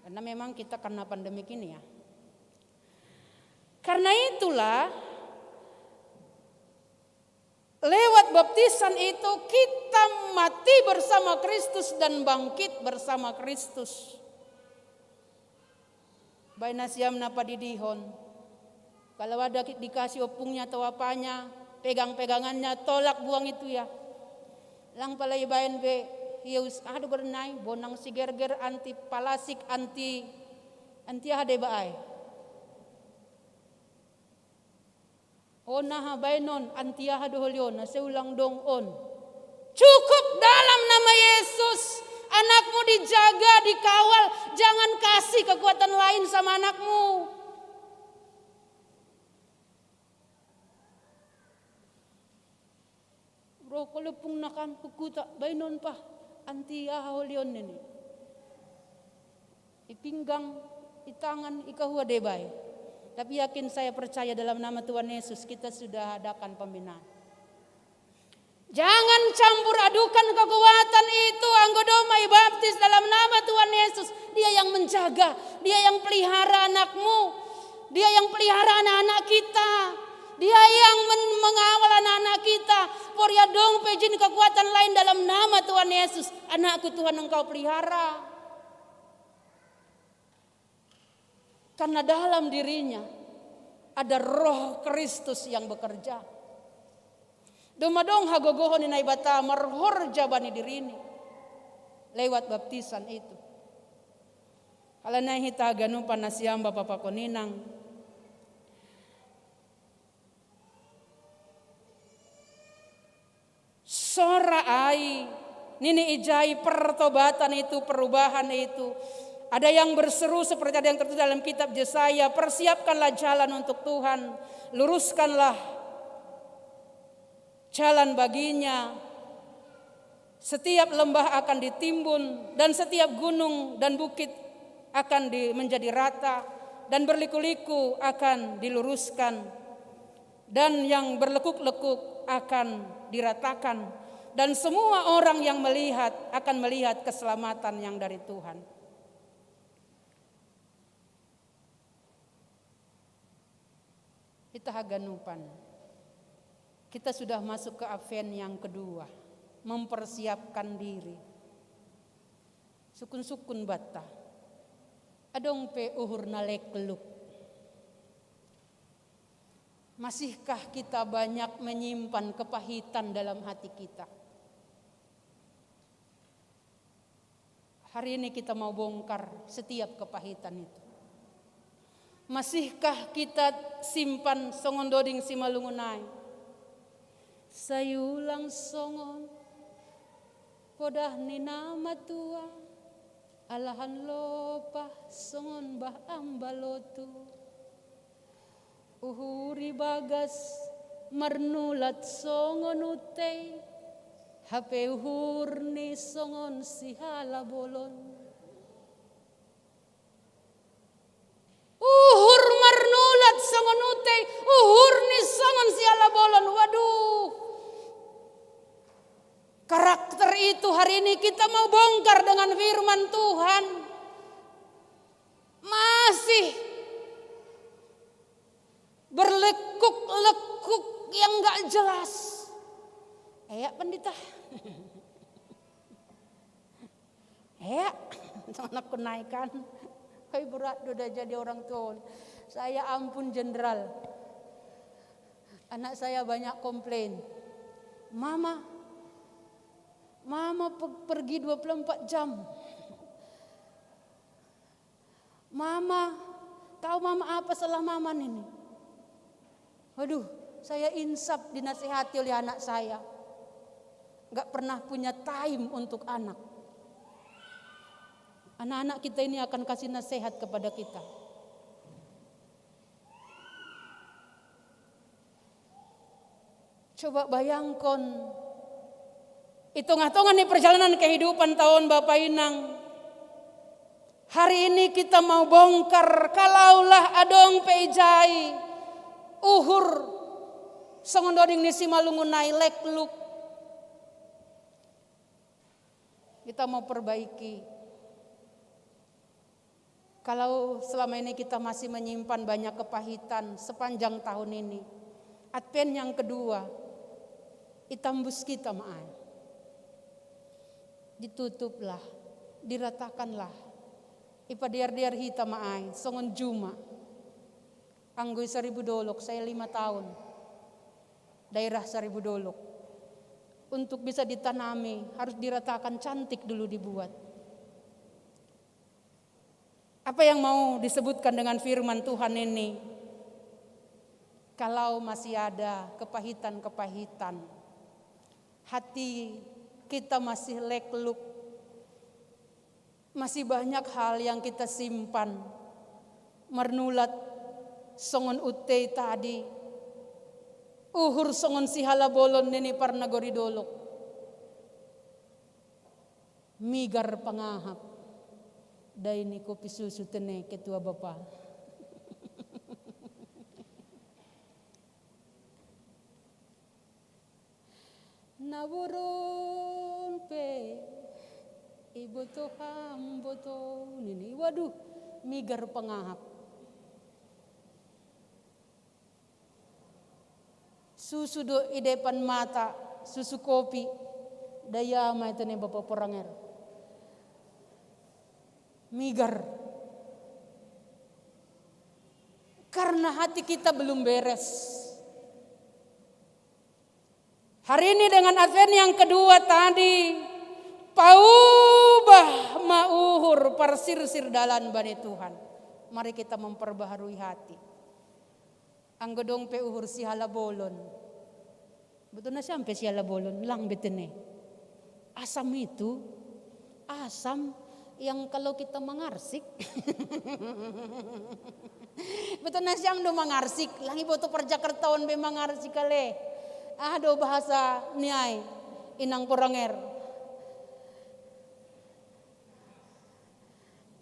Karena memang kita karena pandemi ini ya. Karena itulah lewat baptisan itu kita mati bersama Kristus dan bangkit bersama Kristus. Bae na siam na padidihon. Kalau ada dikasih opungnya atau apanya, pegang-pegangannya, tolak, buang itu ya. Lang pala ibaen be, hius, aduh, gernai, bonang si gerger, anti palasik, anti, anti aha deba ai. Ona ha baenon, anti aha doholiona, seulang dong on. Cukup dalam nama Yesus, anakmu dijaga, dikawal, jangan kasih kekuatan lain sama anakmu. Bro, kalau pung nakan kukuta, baenon pa, anti aha holion nini. I pinggang, i tangan, i kahua deba ai. Tapi yakin saya percaya dalam nama Tuhan Yesus kita sudah adakan pembinaan. Jangan campur adukan kekuatan itu, anggo domma ibaptis dalam nama Tuhan Yesus. Dia yang menjaga, dia yang pelihara anakmu, dia yang pelihara anak-anak kita, dia yang men- mengawal anak-anak kita. Poria dong pe jin kekuatan lain dalam nama Tuhan Yesus. Anakku, Tuhan engkau pelihara. Karena dalam dirinya ada Roh Kristus yang bekerja. Doma dong hagogohon ni Naibata marhorja bani dirini lewat baptisan itu. Alana i hita haganup na siam bapa pakon inang. Sora ai, nini ijai pertobatan itu, perubahan itu. Ada yang berseru seperti ada yang tertulis dalam kitab Yesaya, persiapkanlah jalan untuk Tuhan, luruskanlah jalan baginya. Setiap lembah akan ditimbun dan setiap gunung dan bukit akan di, menjadi rata dan berliku-liku akan diluruskan dan yang berlekuk-lekuk akan diratakan dan semua orang yang melihat akan melihat keselamatan yang dari Tuhan. Kita haganupan. Kita sudah masuk ke Advent yang kedua, mempersiapkan diri. Sukun-sukun banta. Adong pe uhur na lekluk. Masihkah kita banyak menyimpan kepahitan dalam hati kita? Hari ini kita mau bongkar setiap kepahitan itu. Masihkah kita simpan songon doding simalungun ai? Sai ulang songon podah ni na matua, alahan lopah songon bah ambalotu. Uhur i bagas marnulat songon untei, hape uhurni songon sihala bolon. Uhur marnulat songon untei, uhurni songon sihala bolon. Waduh. Karakter itu hari ini kita mau bongkar dengan firman Tuhan. Masih berlekuk-lekuk yang gak jelas. Ea, pendeta. Ea, anakku naikan. Hai, berat udah jadi orang tua. Saya ampun, Jenderal. Anak saya banyak komplain. Mama, Mama pe- pergi dua puluh empat jam. Mama, tahu Mama apa salah Mama ini? Waduh, saya insaf dinasihati oleh anak saya. Gak pernah punya time untuk anak. Anak-anak kita ini akan kasih nasihat kepada kita. Coba bayangkan, hitung-hitungan di perjalanan kehidupan tahun Bapak Inang. Hari ini kita mau bongkar, kalaulah adong pe ijai uhur songon doding ni simalungun nai, lekluk. Kita mau perbaiki. Kalau selama ini kita masih menyimpan banyak kepahitan sepanjang tahun ini, Advent yang kedua, itambus kita ma ai. Ditutuplah, diratakanlah. Ipadiar-diar hita ma ai, songon juma. Anggo i Saribu Dolok, saya lima tahun. Daerah Saribu Dolok. Untuk bisa ditanami, harus diratakan, cantik dulu dibuat. Apa yang mau disebutkan dengan firman Tuhan ini? Kalau masih ada kepahitan-kepahitan, hati kita masih lekluk, masih banyak hal yang kita simpan. Marnulat songon untei tadi, uhur songon sihala bolon nini parnagori Dolok. Migar pangahap. Dai ni kopi susu tene ketua bapa. Na boron pe iboto ham boto nini. Waduh, migar pangahap. Susu do i depan mata, susu kopi. Dai ama itu ne bapa Poranger. Migar. Karena hati kita belum beres. Hari ini dengan Advent yang kedua tadi, paubah ma uhur, parsirsir dalan bani Tuhan. Mari kita memperbaharui hati. Anggo dong pe uhur sihala bolon. Betul na sampe sihala bolon, lang betene. Asam itu, asam yang kalau kita mangarsik. Betul na siang do mangarsik, lang iboto parjakartaon be mangarsik ale. Ah, do bahasa ni ai, Inang Poranger.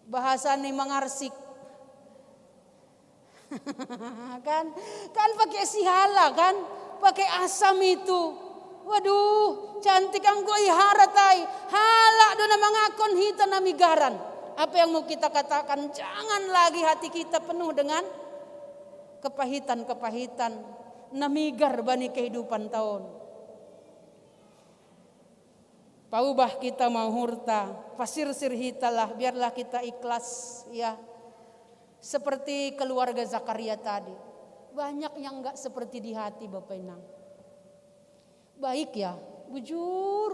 Bahasa ni mangarsik. Kan, kan pakai sihala kan, pakai asam itu. Waduh, cantik anggo iharat ai. Halak do na mangakon hita na migaran. Apa yang mau kita katakan? Jangan lagi hati kita penuh dengan kepahitan-kepahitan na migar bani kehidupan taon. Paubah kita ma uhurta, pasirsir hita lah, biarlah kita ikhlas, ya. Seperti keluarga Zakaria tadi. Banyak yang enggak seperti di hati, Bapak Inang. Baik ya, bujur.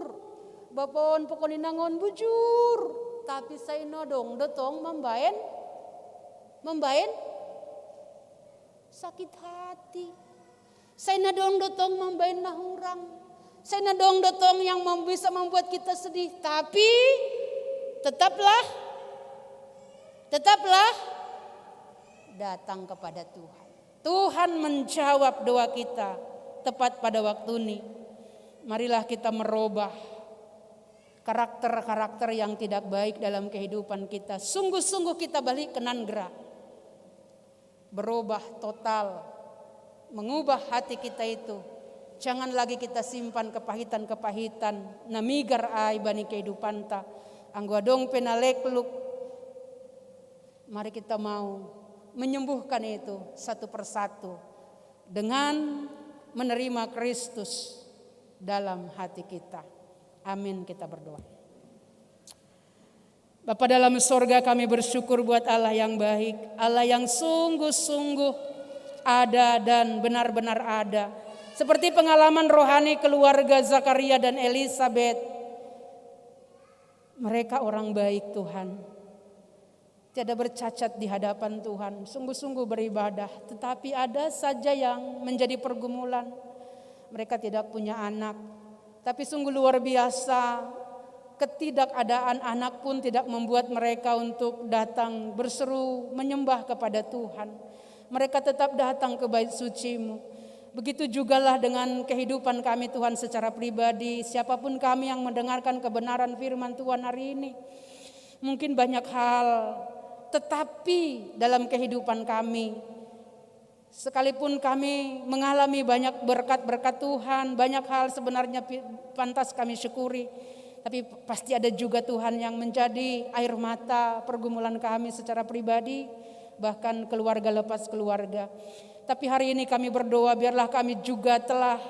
Bapak on pokoknya nangon bujur. Tapi sai na dong do tong mambaen, mambaen sakit hati. Sai na dong do tong mambaen na hurang. Sai na dong do tong yang mem-, bisa membuat kita sedih. Tapi tetaplah, tetaplah datang kepada Tuhan. Tuhan menjawab doa kita tepat pada waktu ini. Marilah kita merubah karakter-karakter yang tidak baik dalam kehidupan kita. Sungguh-sungguh kita balik ke nan gerak. Berubah total, mengubah hati kita itu. Jangan lagi kita simpan kepahitan-kepahitan na migar ai bani kehidupanta. Anggo adong pe na lekluk, mari kita mau menyembuhkan itu satu persatu dengan menerima Kristus dalam hati kita. Amin, kita berdoa. Bapa dalam sorga, kami bersyukur buat Allah yang baik, Allah yang sungguh-sungguh ada dan benar-benar ada. Seperti pengalaman rohani keluarga Zakaria dan Elizabeth. Mereka orang baik, Tuhan. Tiada bercacat di hadapan Tuhan, sungguh-sungguh beribadah. Tetapi ada saja yang menjadi pergumulan. Mereka tidak punya anak. Tapi sungguh luar biasa, Ketidakadaan anak pun tidak membuat mereka untuk datang berseru menyembah kepada Tuhan. Mereka tetap datang ke bait suci-Mu. Begitu jugalah dengan kehidupan kami, Tuhan, secara pribadi. Siapapun kami yang mendengarkan kebenaran firman Tuhan hari ini, mungkin banyak hal, tetapi dalam kehidupan kami, sekalipun kami mengalami banyak berkat-berkat Tuhan, banyak hal sebenarnya pi-, pantas kami syukuri, tapi pasti ada juga, Tuhan, yang menjadi air mata pergumulan kami secara pribadi, bahkan keluarga lepas keluarga. Tapi hari ini kami berdoa, biarlah kami juga telah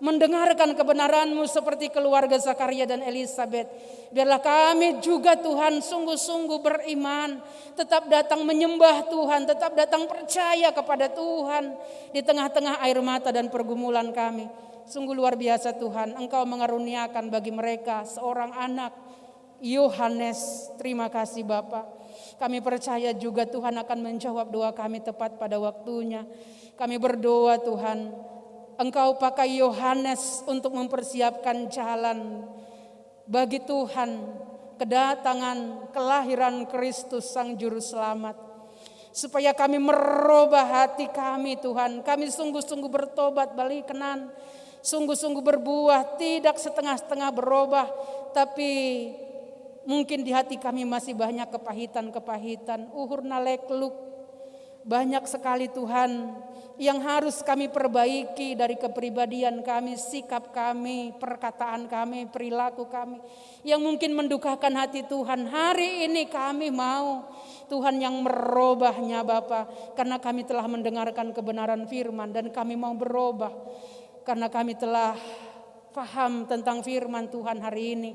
mendengarkan kebenaran-Mu seperti keluarga Zakaria dan Elizabeth. Biarlah kami juga, Tuhan, sungguh-sungguh beriman, tetap datang menyembah Tuhan, tetap datang percaya kepada Tuhan di tengah-tengah air mata dan pergumulan kami. Sungguh luar biasa, Tuhan, Engkau mengaruniakan bagi mereka seorang anak, Yohanes. Terima kasih, Bapa. Kami percaya juga Tuhan akan menjawab doa kami tepat pada waktunya. Kami berdoa, Tuhan, Engkau pakai Yohanes untuk mempersiapkan jalan bagi, Tuhan, kedatangan, kelahiran Kristus, Sang Juru Selamat, supaya kami merubah hati kami, Tuhan. Kami sungguh-sungguh bertobat, balik kanan, sungguh-sungguh berbuah, tidak setengah-setengah berubah, tapi mungkin di hati kami masih banyak kepahitan-kepahitan, uhur na lekluk. Banyak sekali, Tuhan, yang harus kami perbaiki dari kepribadian kami, sikap kami, perkataan kami, perilaku kami yang mungkin mendukakan hati Tuhan. Hari ini kami mau, Tuhan, yang merubahnya, Bapa, karena kami telah mendengarkan kebenaran firman dan kami mau berubah karena kami telah paham tentang firman Tuhan hari ini.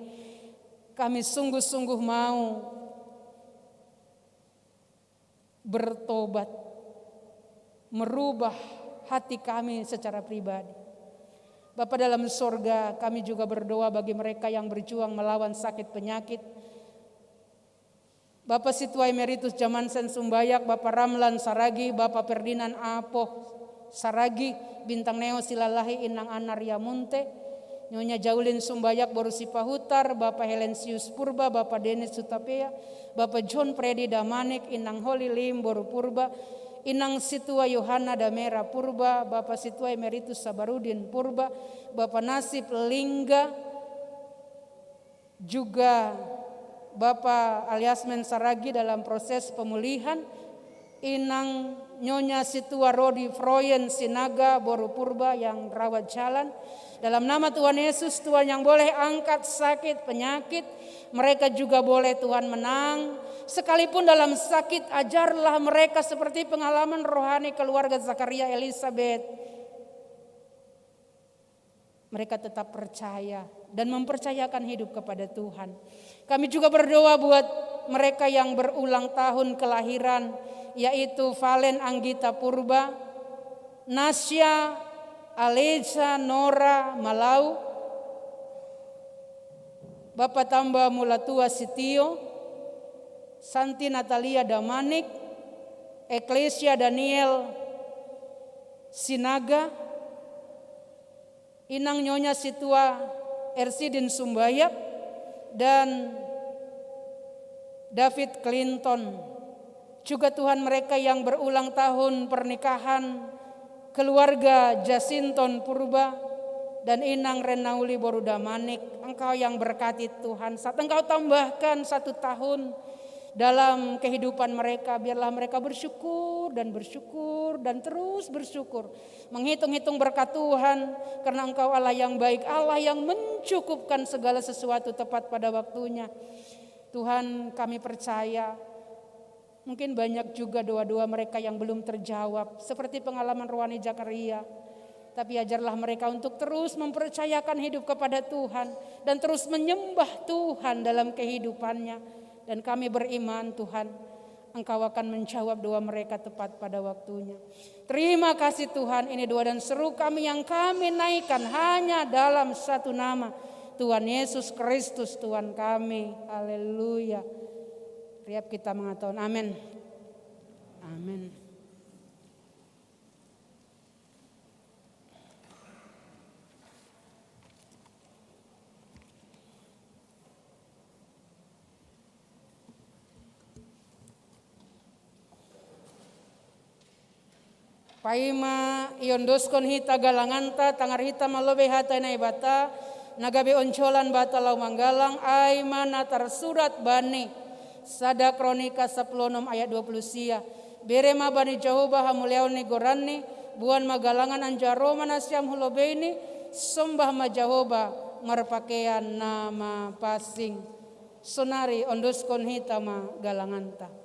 Kami sungguh-sungguh mau bertobat, merubah hati kami secara pribadi. Bapa dalam sorga, kami juga berdoa bagi mereka yang berjuang melawan sakit penyakit. Bapa Situa Emeritus Jamansen Sumbayak, Bapa Ramlan Saragi, Bapa Ferdinand Apoh Saragi, Bintang Neo Silalahi, Inang Ana Riamunte, Nyonya Jaulin Sumbayak boru Sipahutar, Bapa Helensius Purba, Bapa Denis Sutapea, Bapa John Freddy Damanik, Inang Holy Lim boru Purba, Inang Situa Yohana Damera Purba, Bapa Situa Emeritus Sabarudin Purba, Bapa Nasib Lingga, juga Bapa Aliasmen Saragi dalam proses pemulihan, Inang Nyonya Situa Rodi Froyen Sinaga boru Purba yang rawat jalan. Dalam nama Tuhan Yesus, Tuhan yang boleh angkat sakit, penyakit, mereka juga boleh, Tuhan, menang. Sekalipun dalam sakit, ajarlah mereka seperti pengalaman rohani keluarga Zakaria Elizabeth. Mereka tetap percaya dan mempercayakan hidup kepada Tuhan. Kami juga berdoa buat mereka yang berulang tahun kelahiran, yaitu Valen Anggita Purba, Nasya Aleja Nora Malau, Bapa Tamba Mulatua Sitio, Santi Natalia Damanik, Eklesia Daniel Sinaga, Inang Nyonya Situa Ersidin Sumbayap, dan David Clinton. Juga, Tuhan, mereka yang berulang tahun pernikahan, keluarga Jasinton Purba dan Inang Renauli Boruda Manik. Engkau yang berkati, Tuhan. Saat Engkau tambahkan satu tahun dalam kehidupan mereka, biarlah mereka bersyukur dan bersyukur dan terus bersyukur, menghitung-hitung berkat Tuhan, karena Engkau Allah yang baik, Allah yang mencukupkan segala sesuatu tepat pada waktunya. Tuhan, kami percaya mungkin banyak juga doa-doa mereka yang belum terjawab, seperti pengalaman rohani Zakaria. Tapi ajarlah mereka untuk terus mempercayakan hidup kepada Tuhan dan terus menyembah Tuhan dalam kehidupannya. Dan kami beriman, Tuhan, Engkau akan menjawab doa mereka tepat pada waktunya. Terima kasih, Tuhan, ini doa dan seru kami yang kami naikkan hanya dalam satu nama, Tuhan Yesus Kristus, Tuhan kami. Haleluya. Riap kita mengatakan amin. Amin. Ai ma iondoskon hita galanganta, tangar hita malobei hata Naibata, na gabe oncolan bata lau manggalang, ai ma na tarsurat bani sada Kronika sapuluh onom ayat dua puluh sia. Bere ma bani Jahowa hamuliaon ni goranni, boan ma galangan anjaha ro ma nasiam hu lobeini, sombah ma Jahowa marpakean na mapansing. Sonari ondoskon hita ma galanganta.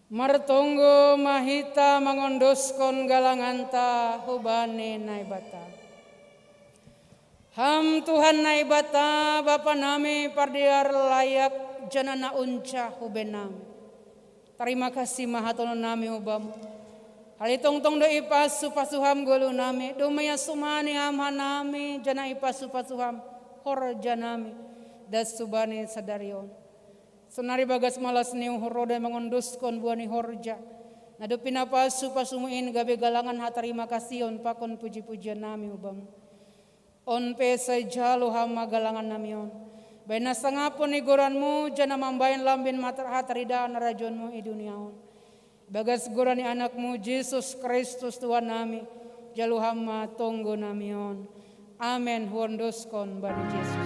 Martonggo ma hita mangondoskon galanganta hubani Naibata. Ham Tuhan Naibata, Bapa nami pardear layak janah na unca hu benami. Tarima kasih ma hatonon nami hu Bamu. Halali tongtong do ipasu-pasu Ham goluh nami, domma iasumani Ham hanami, janah ipasu-pasu Ham horja nami, das hubani sadari on. Sonari bagas malas ni uhur roda mangondoskon buah ni horja, na dob pinapasu-pasumu in gabe galangan hatarima kasihon pakon puji-pujian nami hu Bamu. On pe sai jalo Ham ma galangan nami on, bahen na sangapon ni goranMu, janah mambahen lambin mata hataridaan harajaonMu i dunia on. Bagas goran ni anakmu Jesus Kristus Tuhan nami, jalo hama tonggo nami on. Amen. Huondoskon bani Jesus.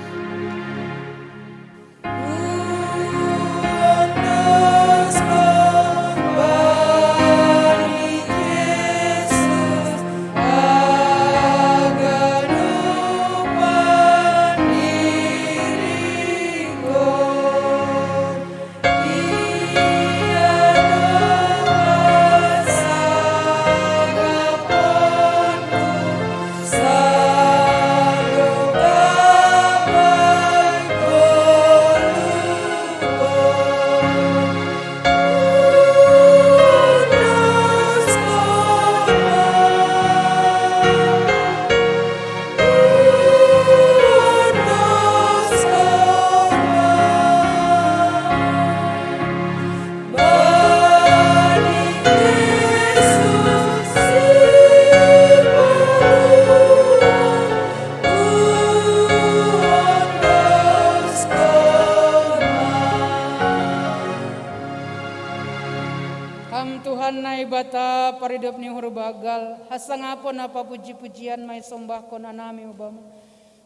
Ham Tuhan Naibata, paridop ni uhur bagal, hasangapon ampa puji-pujian maisombahkon hanami hu Bapa,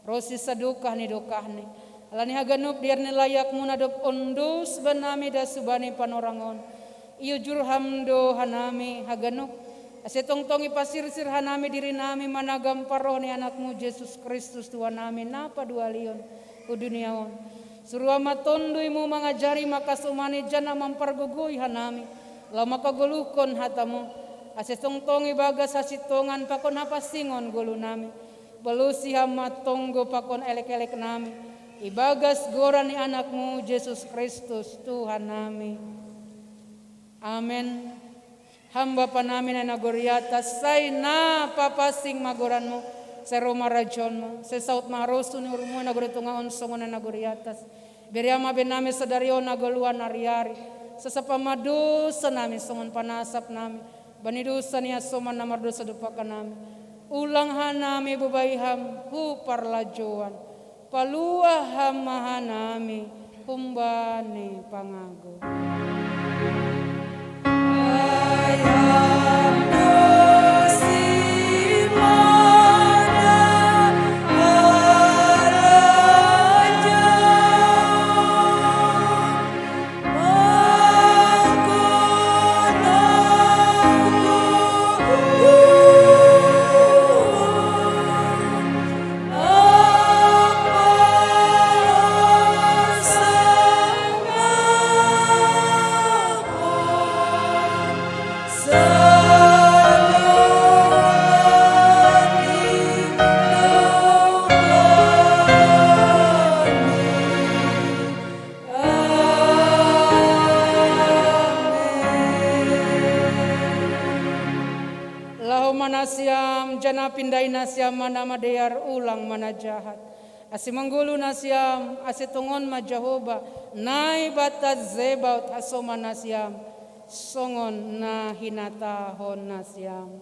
ronsi sadokah ni dokahni. Ala ni haganup dear ni layakmu na dob ondos banami das hubani panorang on, iujur Ham do hanami haganup, ase tongtong ipasirsir hanami dirinami managampar roh ni anakmu Jesus Kristus Tuhan nami na paduahalion hu dunia on. Suruh ma tonduymu mangajari, mangkasomani janah mampargogoi hanami, laho mangkagoluhkon hatamu, ase tongtong ibagas hasintongan pakon hapansingon goluhnami, balosi Ham ma tonggo pakon elek-elek nami, ibagas goran ni anakmu Jesus Kristus Tuhan nami. Amen. Ham Bapa nami na i nagori atas, sai na papansing ma goranmu, sai roh ma harajaonmu, sai saut ma harosuh ni uhurmu i nagori tongah on songon na i nagori atas. Bere Ham ma bahen nami sadari on hagoluhan ari-ari, sasap Ham ma dosa nami songon panasap nami bani dosa ni hasoman na mardosa dompak hanami. Ulang hanami bobai Ham hu parlajouan, palua Ham ma hanami humbani pangago. Laho ma nasiam, janah pindai nasiam ma na madear, ulang ma na jahat. Ase manggoluh nasiam, ase tongon ma Jahowa, Naibata Zebaot, hasoman nasiam, songon na hinatahon nasiam.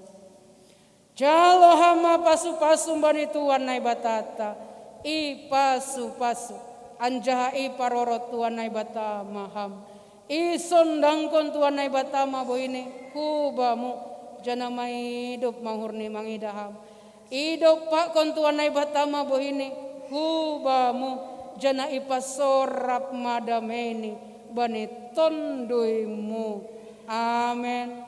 Jalo Ham ma pasu-pasu bani Tuhan Naibatanta, ipasu-pasu, anjaha iparorot Tuhan Naibata ma Ham. Isondangkon Tuhan Naibata ma bohiNi hu bamu, janah maidop ma uhurNi mangidah Ham. Idompakkon Tuhan Naibata ma bohiNi hu bamu, janah ipasorap ma dameini bani tonduymu. Amen.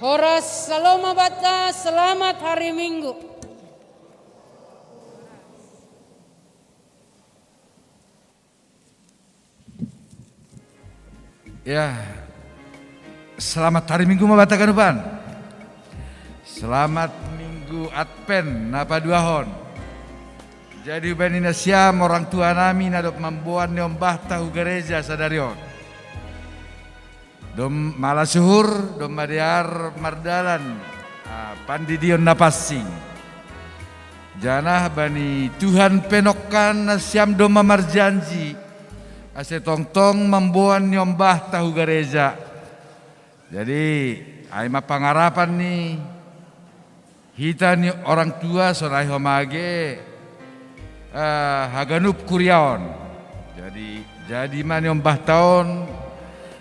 Horas, salom ma banta, selamat hari Minggu. Ya, selamat hari Minggu ma banta ganupan. Selamat Minggu Advent na paduahon. Jadi hubahen nasiam orang tua nami na dob mamboan ni ombahta hu gareja sadari on, Dom mala suhur, domma dear mardalan, ah, pandidion na pansing. Janah bani Tuhan pe nongkan nasiam domma marjanji, ase tongtong mamboan niombahta hu gareja. Jadi, ai ma pangarapan ni hita ni orang tua sonai homa ge, eh, haganup kuria on. Jadi, jadi ma niombahta on,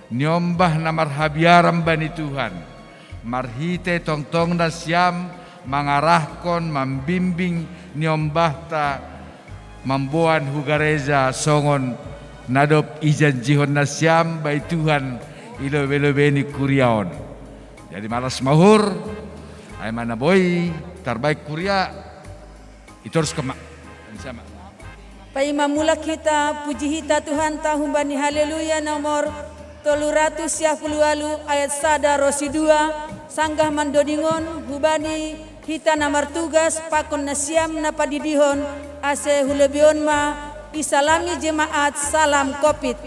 niombah na marhabiaran bani Tuhan. Marhite tongtong nasiam mangarahkon, mambimbing niombahta mamboan hu gareja songon na dob ijanjihon nasiam bai Tuhan i lobe-lobe ni kuria on. Jadi malas ma uhur, ai ma na boi tarbahen kuria, itoruskon ma. Sama. Paima mulak hita, puji hita Tuhanta humbani Haleluya nomor tolu ratus sia puluh ualu ayat sada ro sidua, sanggah mandodingon hubani hita na martugas pakon nasiam na padidihon, ase hulebeon ma isalami jemaat salam kopit.